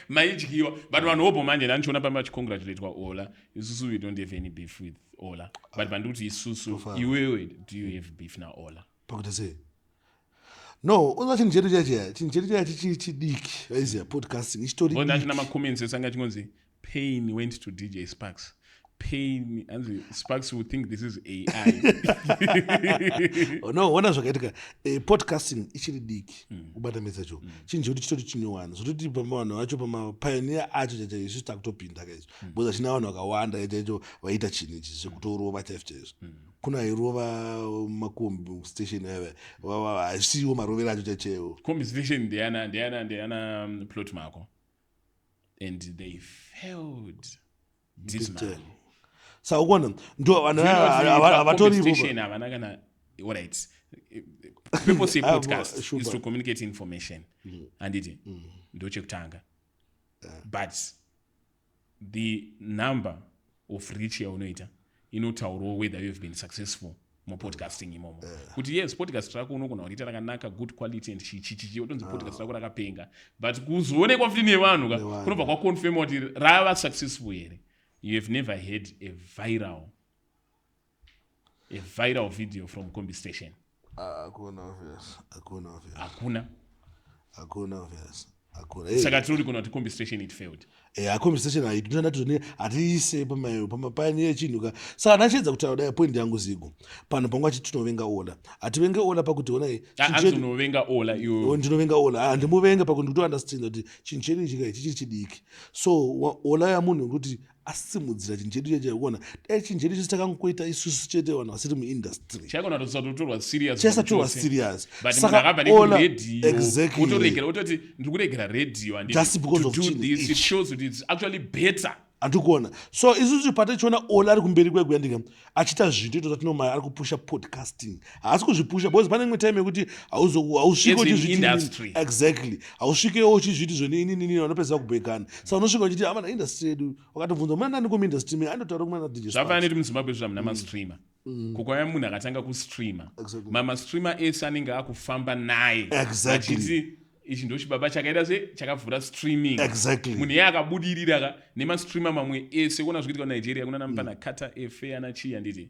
Speaker 1: Maidyiwa, but vanhu hobho manje ndandichiona pamba vachicongratulatewa Ola. Isusu we don't have any beef with Ola, but pandikuti isusu,
Speaker 2: Tofara.
Speaker 1: iwewe, do you have beef naOla?
Speaker 2: Pakuti sei? No, unoza chinhu chedu chachiya, chinhu chedu chaya chichiri chidiki, waiziva, podcasting ichitori
Speaker 1: Ndachina
Speaker 2: diki.
Speaker 1: Macomments ese anga achingonzi pain went to DJ Sparks, pain, anzi Sparks will think this is AI.
Speaker 2: No, ona zvakaitika, podcasting ichiri diki. Kubata mesa cho chinhu chekuti chitori chinyowani, zvototi pamavanhu vacho, pamapioneer acho chacho, isusu takutopinda kaizvo, because hachina vanhu vakawanda chaicho vaita chinhu ichi zvekutorova chaizvo chaizvo. Kuna airova makombi station ava, hazisiwo marovero acho chaichaiwo.
Speaker 1: Combi station ndeyana Plot Mhako, and they failed dismally.
Speaker 2: Saka ukuona ndo vanhu havatoripo.
Speaker 1: Station havana kana. Alright, purpose yepodcast is to communicate information, handiti? Ndochekutanga, but the number of reach yaunoita inotaurawo whether you have been successful mupodcasting imomo, kuti yes, podcast rako unogona kuriita rakanaka, good quality and chichichichi, otonzi podcast rako rakapenga, but kuzoonekwa futi nevanhu ka
Speaker 2: Nevanhu.
Speaker 1: Kunobva kwaconfirma kuti rava successful here. You have never had a viral video from combi station.
Speaker 2: Hakuna obvious, hakuna obvious.
Speaker 1: Hakuna.
Speaker 2: Hakuna obvious, hakuna. Hey.
Speaker 1: Saka tinoti kuna kuti Kombi Station, it failed.
Speaker 2: Kombi Station haiti tinoda tizoni hatiise pamapani yechinhu ka. Saka ndachiedza kutaura dai point yangu zigo pano pangu achiti tinovenga Ola. Hativenge Ola pakuti onai
Speaker 1: chinhu Hanzi unovenga Ola iwe.
Speaker 2: Oh, ndinovenga Ola. Handimuvenga pakuti ndikutounderstand kuti chinhu chedu ichi kai chichiri chidiki. So Ola yamunhu wekuti asimudzira chinhu chedu cheche. Kuona dai chinhu chedu chisi takangoita isusu chete, vanhu vasiri muindustry,
Speaker 1: Chaigona kutosatorwa serious.
Speaker 2: Chaisatorwa serious.
Speaker 1: But
Speaker 2: Saka
Speaker 1: munhu akabva nekuredhiyo, otoregera, ototi ndiri kuregera redhiyo and
Speaker 2: Just because
Speaker 1: to
Speaker 2: of
Speaker 1: do
Speaker 2: chinhu
Speaker 1: this, it
Speaker 2: ichi.
Speaker 1: shows kuti it's actually better.
Speaker 2: Handikuona. So isusu patichiona Ola ari kumberi kwekuyandika achiita zvinhu, toita tinomaya ari kupusha podcasting, haasi kuzvipusha because pane imwe time yekuti hausvike
Speaker 1: It's in
Speaker 2: uchizviti
Speaker 1: industry.
Speaker 2: Exactly, hausvikewo uchizviti zvoni ininini vanopedzisa kubhekana. Saka unosvika uchiti amana industry yedu, wakatobvunza muna nani kumuindustry me, andotaura kumana DJ
Speaker 1: Zvafanana
Speaker 2: Sparks.
Speaker 1: nekuti muZimbabwe zvo hamuna mastreamer. Kukauya munhu akatanga kustreama, mamastreamer ese anenge akufamba naye achiti ichi ndo chibaba chakaita se chakavhura streaming. Munhu iye akabudirira ka nemastreamer mamwe ese. Kuona zvikuitika kuNigeria, kuna namupana Kata Efe, ana chii, handiti?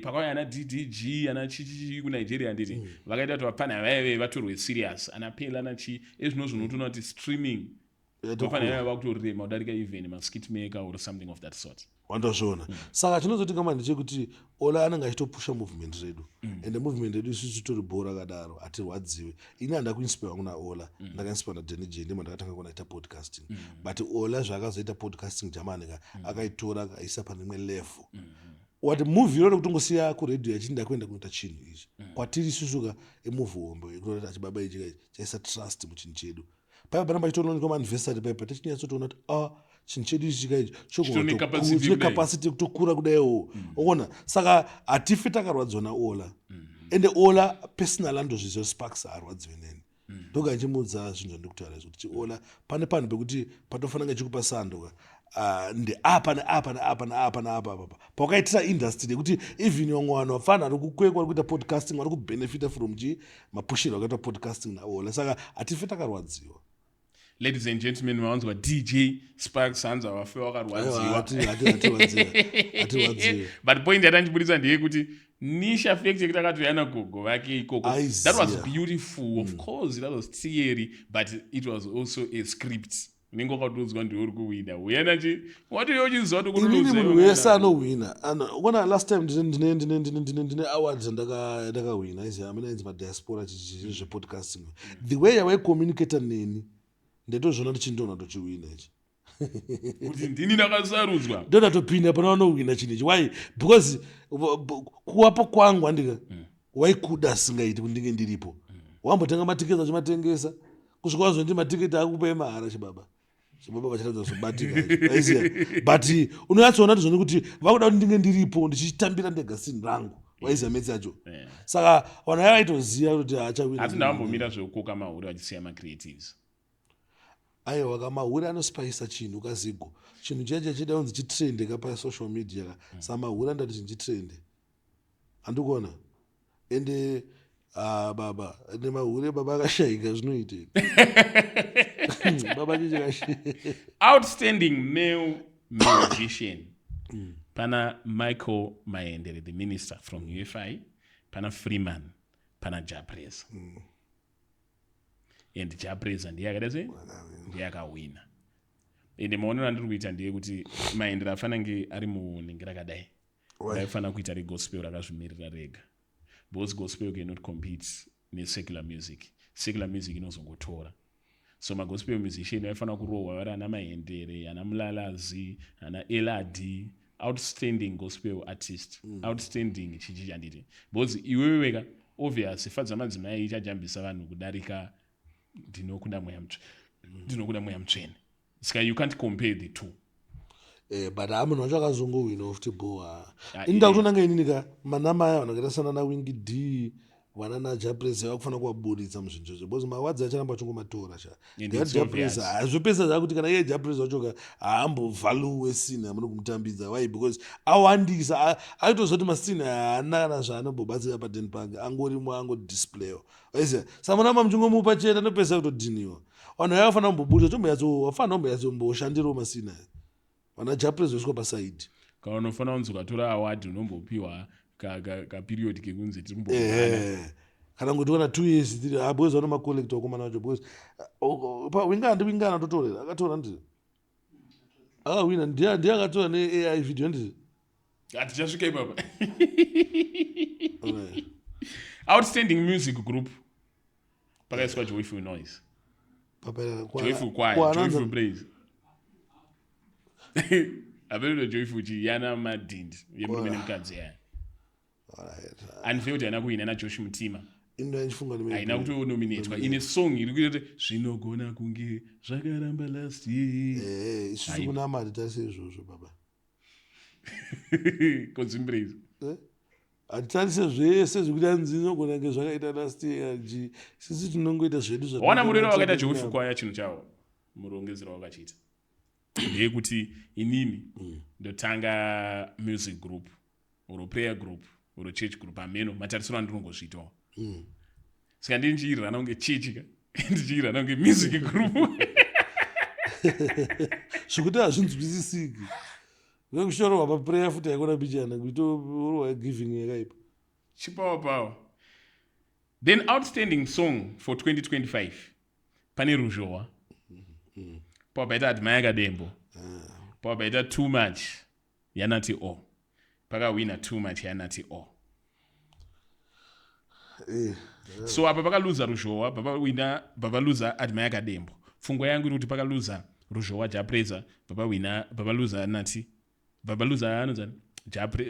Speaker 1: Pakauya ana DDG, ana chichichi kuNigeria, handiti? Vakaita kuti vapfana vaive vatorwe serious, ana Pela, ana chii ezvino. Zvinotoona kuti streaming vapfana vaive vakutorema kudarika even maskit maker or something of that sort.
Speaker 2: Wandozviona. Saka chinozoti kama ndechekuti Ola anenge achitopusha movement redu, ende movement redu isusu tori bho rakadaro, hatirwadziwe. Ini handa kuinspire kuna Ola, ndakainspire naDanny J, ndimo ndakatanga kuona aita podcasting. But Ola zvaakazoita podcasting Germany ka, akaitora akaisa pane imwe level. Wati movie iroro kutongosiya kuredhiyo yachiti ndakuenda kunoita chinhu ichi, kwatiri isusu ka imovie hombe yekuti achibaba ichi ka chaisa trust muchinhu chedu. Paipa panamba chitoonekwa maanniversary, paipa tichinyatsotoona kuti a chinhu chedu ichi ka ichi
Speaker 1: Chitone capacity
Speaker 2: chine
Speaker 1: kudai.
Speaker 2: Capacity yekutokura kudaiwo, uona. Saka hatifi takarwadziwa naOla. Ende Ola personal andozviziva, Sparks haarwadziwe neni. Ndoga ndichimuudza zvinhu zvandiri kutaura izvi kuti Ola pane panhu pekuti patofanira kunge chikupa sando ka. Ah, ndeapa neapa neapa neapa neapa apa pawakaitira industry yekuti even vamwe vanhu vafana vari kukwekwa vari kuita podcasting vari kubenefita from chi mapushiro akaitwa podcasting naOla. Saka hatifi takarwadziwa.
Speaker 1: Ladies and gentlemen, mawanzwa DJ Sparks, hanzi havafe
Speaker 2: Aiwa,
Speaker 1: wakarwadziwa.
Speaker 2: Hatirwadziwe.
Speaker 1: But point yatandichibudisa ndeyekuti Nisha fact yekuti akatouya nagogo vake ikoko, that was
Speaker 2: Aiziya.
Speaker 1: beautiful. Of course that was theory, but it was also a script. Unenge wakatoudzwa ndiwe uri kuwina, uyana chi watouya uchiziva kuti
Speaker 2: Inini
Speaker 1: kunoudza
Speaker 2: munhu
Speaker 1: iwe
Speaker 2: wese anohwina. Ona last time ndine awards ndakahwina izi amene ainzi madiaspora chichi zvepodcasting. The way yawaicommunicata neni, ndaitozviona kuti chindona tochiwina ichi.
Speaker 1: Kuti ndini ndakasarudzwa.
Speaker 2: Ndodatopinda pana vanohwina chinhu ichi. Why? Because kuwapo kwangu andika waikuda asingaiti kuti ndinge ndiripo. Wambotenga matiketi, achimatengesa kusvika wazonti matiketi akupai mahara. Chibaba, chibaba vachiratidza kuzobatika, aiziya. But unonyatsoona kuti zvoni kuti vakuda kuti ndinge ndiripo ndichitambira ndega sini rangu, waiziya metsi yacho. Saka vanhu vaya vaitoziva kuti haachawina.
Speaker 1: Asi ndavambomira zvekukoka mahure vachisiya macreatives.
Speaker 2: Aiwa ka, mahure anospaisa chinhu kazigo. Chinhu cheche chida kunzi chitrende ka pasocial media ka. Saka mahure anoda kuti chinhu chitrende, handikuona. Ende ah, baba nemahure baba akashayika zvinoite baba chichikashayika.
Speaker 1: Outstanding male musician, pana Michael Maendere, the minister from UFI, pana Freeman, pana Jah Prayzah. And Jah Prayzah ndiye akaita sei? Ndiye akawina. Ende maonero andiri kuita ndeyekuti Maendere afanira kunge ari munenge rakadai, raifanira kuita regospel rakazvimirira rega, because gospel cannot compete nesecular music. Secular music inozongotora. So magospel musician vaifanira kurohwa vari ana Mahendere, ana Mulalazi, ana Eladi, outstanding gospel artist, outstanding chichi chanditi, because iwewe weka obvious Fadza Madzimai ichajambisa vanhu kudarika Ndinokuda Mweya Mutsvene. Ndinokuda Mweya Mutsvene. Saka you can't compare the two.
Speaker 2: But ha, munhu wacho akazongowina futi boha.
Speaker 1: Ah,
Speaker 2: Ini ndakutonanga inini ka manamaya vanhu vakaita sana naWinky D, vana naJah Prayzah, vakufanira kuvaburitsa muzvinhu izvozvo because maawards acharamba achingomatora sha.
Speaker 1: And it's
Speaker 2: Jah Prayzah
Speaker 1: obvious.
Speaker 2: Hazvopesa zvakuti kana iye Jah Prayzah wacho ka haambovaluwe scene amuri kumutambidza. Why? Because awandisa. Aitoziva kuti mascene haana kana zvaanobobatsira paden pake, angorimo angodisplayiwa, waiziva. Saka munamba muchingomupa chete, anopesa kutodhiniwa. Vanhu vaya vafanira kumboburitsa, tombonyatso vafanira kumbonyatsomboshандirawo mascene aya. Vana Jah Prayzah voiswa pasaidi.
Speaker 1: Kana unofanira kunzi ukatora award unombopiwa kaperiod kekunzi tiri kumbo
Speaker 2: Ehe. Kana kuti wana 2 years, 3. Ah, boys vano macollector wakomana wacho, because winga handi winga anatotorera, akatora ndii, akawina, ndiye akatora neAI video ndii.
Speaker 1: Hatichasvika ipapa. Outstanding music group, pakaiswa Joyful Noise, Joyful Choir, Joyful Praise, apeto Joyful chi yana Madhindi yemurume nemukadzi yaya. Unfair kuti haina kuwina naJosh Mutima. Haina kutonominatwa ine song iri kuita kuti zvinogona kunge zvakaramba last year.
Speaker 2: Isusu kuna mari tarise izvozvo, baba.
Speaker 1: Kodzimbrezi.
Speaker 2: Eh? Hatitarise zvese zvekuti hanzi inogona kunge zvakaita last year ji. Sisi tinongoita zvedu.
Speaker 1: Waona murero wakaita Joyful Choir, chinhu chavo, murongedzero wakachiita ndeyekuti inini ndotanga music group or prayer group or church group, ameno matarisiro andinongozviitawo. Saka ndini ndichiirana kunge chechi ka, ndichiirana kunge music group.
Speaker 2: Zvekuti hazvinzwisisiki, nekushorwa paprayer futi haikona bichana kuitorwa giving yakaipa.
Speaker 1: Chipawa pawa. Then outstanding song for 2025, pane Ruzhowa, papaita Admire Kadembo, papaita Too Much yaNati O. Pakawina Too Much yaNati O. So apa pakaluza Ruzhowa, papawina, papaluza Admire Kadembo. Pfungwa yangu iri kuti pakaluza Ruzhowa, Jah Prayzah, papawina, papaluza Nati, papaluza anonzani,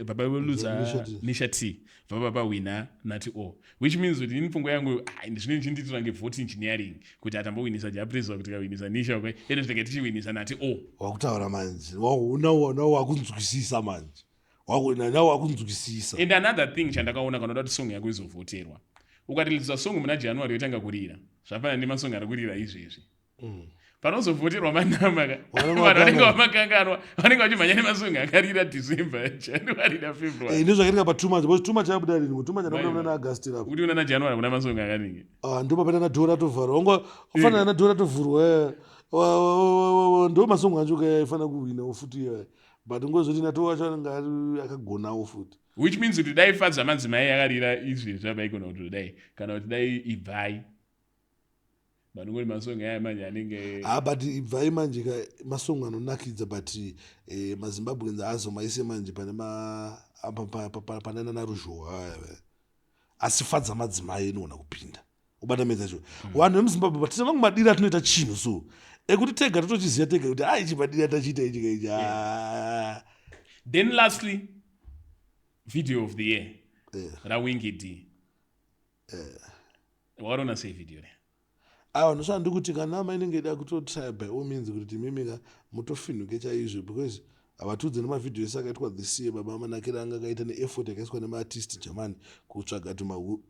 Speaker 1: papaluza
Speaker 2: Nisha T.
Speaker 1: Nisha T, papa pawina Nati O, which means kuti ini pfungwa yangu, ah, zvinenge chindiitira nge vote engineering kuti atambowinisa Jah Prayzah, kuti kawinisa Nisha kwe ende zvinenge tichiwinisa Nati O.
Speaker 2: Wakutaura manje, wakunzwisisa manje, now wakunzwisisa.
Speaker 1: And another thing chandakaona, kana uda kuti song yako izovhoterwa, ukatireleasa song muna January yotanga kurira, zvafanana nemasong ari kurira izvezvi, panozovhoterwa manama ka,
Speaker 2: Vanenge
Speaker 1: vanhu vanenge
Speaker 2: vakanganwa.
Speaker 1: vamakanganwa, vanenge vachimhanya nemasong akarira December, January naFebruary.
Speaker 2: Ndozvakaitika patoo much, because Too Much yabuda rini? Too Much anabuda
Speaker 1: Mai.
Speaker 2: muna August rapo.
Speaker 1: Kuti una naJanuary kuna masong akanenge
Speaker 2: Ah, ndo papaita nadhora tovharwa, wanga wafanana nadhora tovhurwa. Ndo masong acho ka aifanira kuwinawo futi iyayo, but ngozoti nato wacho anenge ari akagonawo futi.
Speaker 1: Which means kuti dai Fadza Madzimai yakarira izvezvi apaigona kuti dai, kana kuti dai Ibvai, vanongori masong aya manje anenge
Speaker 2: Ah, but Ibvai manje ka masong anonakidza, but maZimbabweans azomaise manje pane pane nana Ruzhowa aya. Asi Fadza Madzimai inoona kupinda ubata medza cho vanhu vemuZimbabwe, but tine mamwe madiri atinoita chinhu so ekuti tega totochiziva tega kuti ai, ichi madiri atachiita ichi kaichi. Ah.
Speaker 1: Then lastly, video of the year, raWinky D. Wakaona sei video re?
Speaker 2: Aiwa, ndosva kuti kana ama inenge ida kutotry by all means kuti timimika mutofinhuke chaizvo, because havatudze nemavhidhiyo ese akaitwa this year, baba, manakiro anga akaita neeffort yakaiswa nemaartist Germany kutsvaga tumahu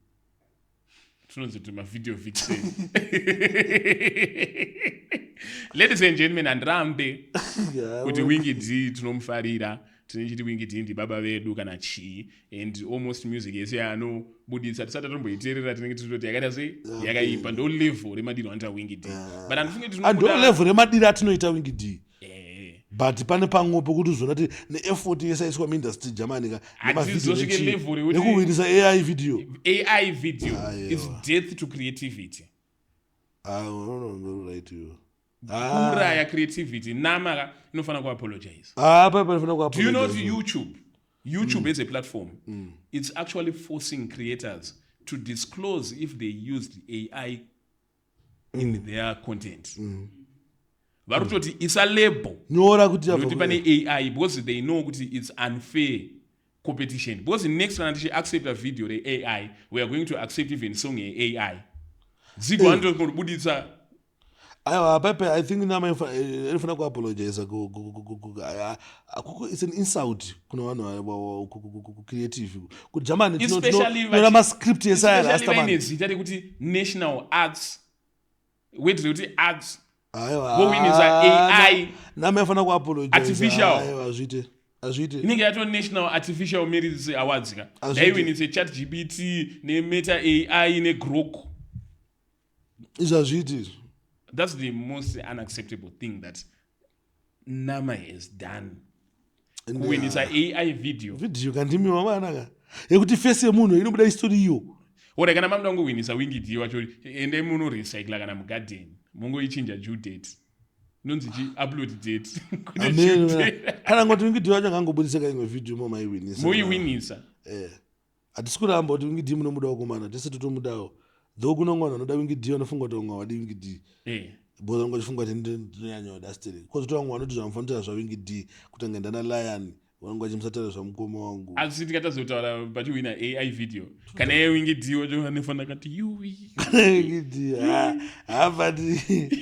Speaker 1: Tinonzi kuti mavideo vixen. Ladies and gentlemen, handirambe kuti Winky D tinomufarira, tinechiti Winky D ndibaba vedu kana chii, and almost music yese yaanobuditsa tisati tatomboiteerera tinenge tichitoti yakaita sei, yakaipa. Ndo level remadiro anoita Winky D, but handifungi
Speaker 2: Ndo level remadiro atinoita Winky D. But pane pamwe pokuti uzona kuti neeffort yese aiswa muindustry Germany ka
Speaker 1: Hatizosvike level rekuti-
Speaker 2: nekuwinisa AI video.
Speaker 1: AI video.
Speaker 2: Aiwa.
Speaker 1: It's death to creativity.
Speaker 2: Ah, no, right iwe.
Speaker 1: Kuuraya creativity. Nama ka inofanira kuapologize.
Speaker 2: Ah, pa panofanira
Speaker 1: Do you know
Speaker 2: kuapologize.
Speaker 1: kuti YouTube as a platform, it's actually forcing creators to disclose if they used AI in their content? Vari kutoti isa label
Speaker 2: Nyora kuti yabva
Speaker 1: nokuti pane AI, because they know kuti it's unfair competition, because next kana tichiaccepta video reAI, we are going to accept even song yeAI. Zigo anotobuditsa.
Speaker 2: Aiwa, pepe, I think nama inofanira kuapologiza. It's an insult kuna vanhu kucreative kuGermany.
Speaker 1: Especially
Speaker 2: Tinora mascript ese aya.
Speaker 1: Especially
Speaker 2: Rastaman.
Speaker 1: vaine zita rekuti National Arts, word rekuti arts,
Speaker 2: Aiwa.
Speaker 1: vowinisa AI.
Speaker 2: Nama inofanira kuapologiza.
Speaker 1: Artificial.
Speaker 2: Aiwa, hazviite, hazviite.
Speaker 1: Inenge yato National Artificial Merits Awards ka.
Speaker 2: Hazviiti.
Speaker 1: Daiwinise Chat GPT neMeta AI neGrok.
Speaker 2: Izvi hazviiti izvi.
Speaker 1: That's the most unacceptable thing that Nama has done, kuwinisa AI video.
Speaker 2: Video kandimiwa manaka yekuti face yemunhu inobuda isitori iyo.
Speaker 1: Ora kana mamuda kungohwinisa Winky D wacho, endai munorecycla kana mugarden, mongoichinja due date. Inonzi chi upload date. Kwete
Speaker 2: Amen.
Speaker 1: due date.
Speaker 2: Kana ngoti Winky D wacho angangobudisa kaimwe video momaiwinisa.
Speaker 1: Moiwinisa.
Speaker 2: Eh. Hatisi kuramba kuti Winky D munomuda wakomana, tese totomudawo. Though kune vamwe vanhu vanoda Winky D vanofunga kuti vamwe havadi Winky D. Because vanenge vachifunga kuti ndinonyanyoda still. Kozoti vamwe vanoti zvamufanira zvaWinky D kutanga ndana Lion vanenge vachimusataura zvamukoma wangu.
Speaker 1: Asi tikatazotaura pachiwina AI video. Kana iye Winky D wacho anofanira kati yuwi.
Speaker 2: Winky D ha ha but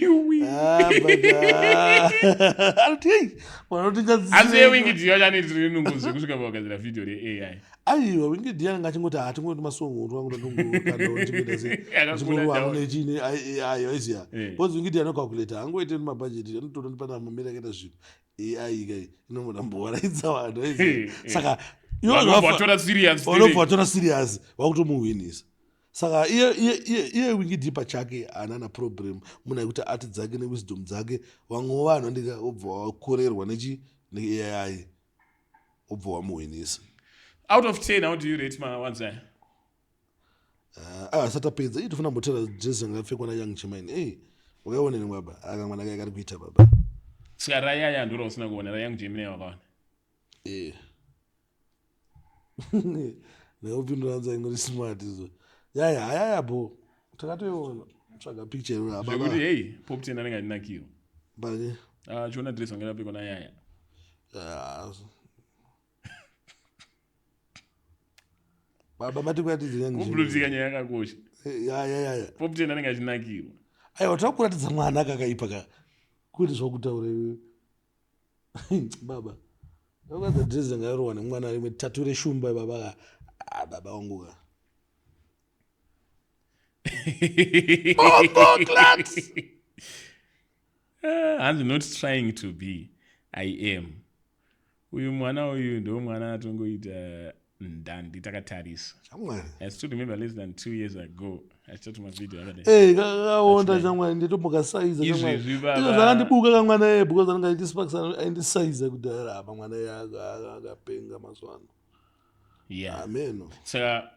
Speaker 1: Yuwi.
Speaker 2: ha but ha. Anoti hey vanoti
Speaker 1: Asi iye Winky D wacho anoitira nungo zvekusvika pakugadzira video reAI.
Speaker 2: Aiwa Winky D anenge achingoti hatingoti masongo wangu ndongokanda ndingoita sei.
Speaker 1: Akakula down.
Speaker 2: Chine AI waiziya. Because Winky D anocalculate angoite mabudget anotoona kuti pana mamiri akaita zvinhu. AI kai inombona mboraidza vanhu waiziya. Saka iwe
Speaker 1: Vanobva
Speaker 2: zvafa-
Speaker 1: vatora serious.
Speaker 2: vanobva vatora serious vakutomuhwinisa. Saka iye Winky D pachake haana na problem munhu aikuti art dzake newisdom dzake vamwe vanhu andika obva wakorerwa nechi neAI obva wamuhwinisa.
Speaker 1: Out of 10, how do you rate my ones aya?
Speaker 2: Asati apedza iye tofanira kumbotera dress yanga yapfekwa naYoung Chemaine. Ei wakaiona ine baba aka mwana kake kari kuita baba.
Speaker 1: Saka rayaya ndoro usina kuona raYoung Gemini wakaona.
Speaker 2: Ndakupindura anza ingori smart izvo. Yaya hayaya bo takatoiona tsvaga picture iro baba.
Speaker 1: Zvekuti hey Pop 10 anenge achinakirwa.
Speaker 2: Bani.
Speaker 1: Chiona dress yanga yapfekwa naYaya.
Speaker 2: Baba mati kuratidza Young Gemini.
Speaker 1: Kublutika nyaya yakakosha.
Speaker 2: Ya ya ya ya.
Speaker 1: Pop 10 anenge achinakirwa.
Speaker 2: Aiwa takuratidza mwana akakaipa ka. Kuti zvakutaura iwe. Baba. Ndakaratidza dress yanga yarohwa nemwana rimwe tatu reshumba baba ka. Baba wangu ka. Bombo clats.
Speaker 1: Hanzi not trying to be, I am. Uyu mwana uyu ndo mwana atongoita ndandi takatarisa.
Speaker 2: Shamwari.
Speaker 1: I still remember less than 2 years ago. Achitatu mavideo akadai.
Speaker 2: Eh, kakaonda shamwari nditombokasaiza shamwari.
Speaker 1: Izvezvi baba.
Speaker 2: Izvo zvakandibuka kamwana iye because anenge achiti aindisaiza kudhara apa mwana iye akapenga mazuva ano.
Speaker 1: Yeah.
Speaker 2: Ameno.
Speaker 1: Saka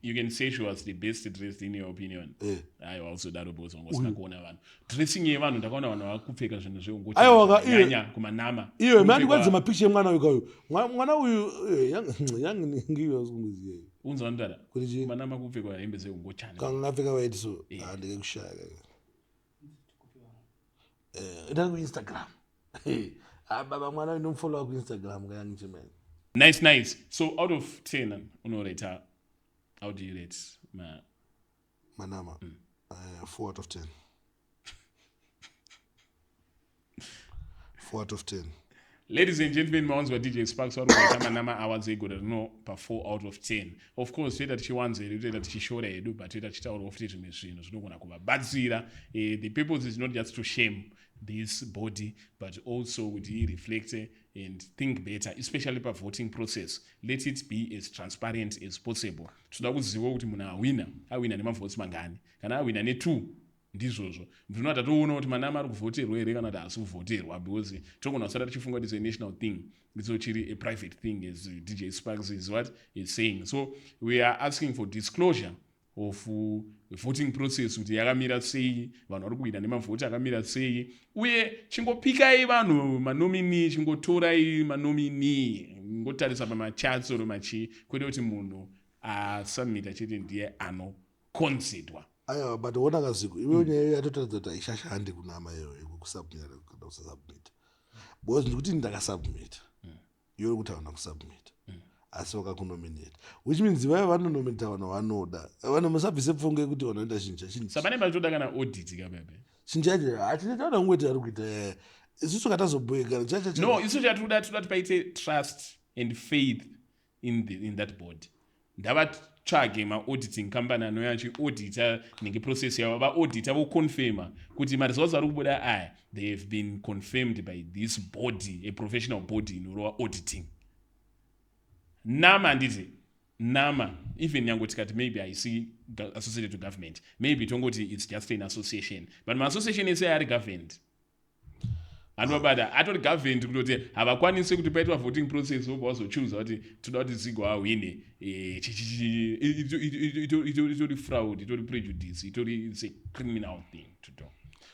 Speaker 1: you can say she was the best dressed in your opinion. Aiwa uzodaro because wanga usina kuona vanhu. Dressing yevanhu ndakaona vanhu vakupfeka zvinhu zveungochani
Speaker 2: Aiwa, ka- iwe-
Speaker 1: zvakanyanya kumanama.
Speaker 2: Iwe mani
Speaker 1: Kupfekwa-
Speaker 2: kwanzi mapicha emwana uyu kauyu. Mwana uyu young ngiyo asinguziye.
Speaker 1: Unzwa ndara.
Speaker 2: Kuti chii?
Speaker 1: Kumanama kupfekwa hembe dzeungochani.
Speaker 2: Kanga apfeka white so. Handike kushaya kaka. Enda ku Instagram. Baba mwana uyu ndomufollowa ku Instagram ka Young Chimene.
Speaker 1: Nice, nice. So out of 10 unorate, how do you rate ma
Speaker 2: Manama? 4 out of 10. 4 out of 10.
Speaker 1: Ladies and gentlemen, mawanzwa DJ Sparks vari kuita Manama Awards egore rino pa 4 out of 10. Of course, toita tichiwanza hedu, toita tichishora hedu, but toita tichitaurawo futi zvimwe zvinhu zvinogona kuvabatsira. The purpose is not just to shame this body, but also kuti reflect and think better, especially pa voting process. Let it be as transparent as possible. Toda kuziva kuti munhu awina, awina nemavotes mangani. Kana awina ne2, ndizvozvo. Ndinoda tatoona kuti Manama ari kuvhoterwa here kana kuti haasi kuvhoterwa, because togona kusara tichifunga kuti it's a national thing. It's actually a private thing, as DJ Sparks is what is saying. So we are asking for disclosure of voting process, kuti yakamira sei, vanhu vari kuwina nemavhoti akamira sei, uye chingopikai vanhu manomini, chingotorai manomini, ngotarisa pamachats or machi, kwete kuti munhu asubmita chete ndiye anoconsiderwa.
Speaker 2: Aiwa, but wona kaziko iwe nyaya yatotaridza kuti haishashandi kunama iyoyo yekusubmita kana kusasubmita, because ndikuti ndakasubmita, iwe uri kuti hauna kusubmita, asi wakakunominata, which means vaya vanonominata vanhu vanoda vanhu musabvise pfungwa yekuti vanhu vanoita chinhu chachinhu.
Speaker 1: Saka pane pachitoda kana audit kabebe.
Speaker 2: Chinhu chacho hachinotaura kungoita ari kuita isusu katazobhoekana chacho.
Speaker 1: No, isu chatinoda toda kuti paite trust and faith in that board. Ndavatsvage maauditing company anouya achiaudita nenge process yavo, vaaudita voconfirma kuti maresults ari kubuda aya, they have been confirmed by this body, a professional body inorova auditing. Nama handiti nama, even nyange tikati maybe haisi associated to government, maybe tongoti it's just an association, but maassociation ese ari governed. Handobata atori government kutoti havakwanisi kuti paitwa voting process, vobva vazochuza kuti toda kuti Zigo ahwine. Itori fraud, itori prejudice, itori, it's a criminal thing to do.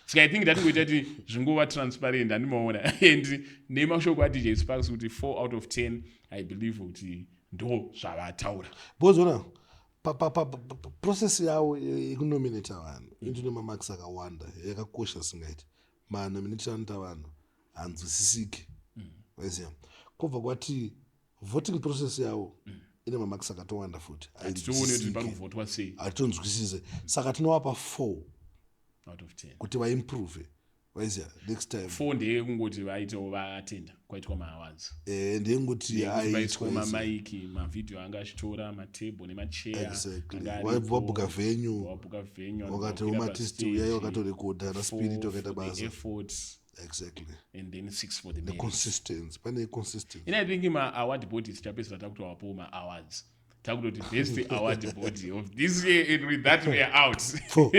Speaker 1: Saka I think ndatingoita kuti zvingova transparent, handimaona? And nemashoko aDJ Sparks kuti 4 out of 10, I believe kuti ndo zvavataura.
Speaker 2: Because ona process yavo yekunominata vanhu intine mamarks akawanda, yakakosha singaiti. Manominatiro anoita vanhu hanzwisisiki, waiziva? Kwobva kwati voting process yavo ine mamarks akatowanda futi.
Speaker 1: Hatitooni kuti pari kuvhotwa sei.
Speaker 2: Hatitonzwisise. Saka tinovapa 4
Speaker 1: out of 10
Speaker 2: kuti vaimprove, waiziva, next time.
Speaker 1: 4 ndeyekungoti vaitawo vaatenda kwaitwa maawards.
Speaker 2: Ndeyengoti
Speaker 1: vaiswa mamaiki, mavhidhiyo anga achitora, matable nemacheya.
Speaker 2: Exactly, wabhuka venue.
Speaker 1: Wabhuka venue.
Speaker 2: Wakati umaartist uyai, wakatorekodha naSpirit, wakaita basa.
Speaker 1: Effort. And then 6 for the
Speaker 2: the consistency, pane consistency.
Speaker 1: In I think ma-award bodies tichapedzisira takutovapowo ma-awards, takutoti best award body of this year, and with that we are out.
Speaker 2: Four.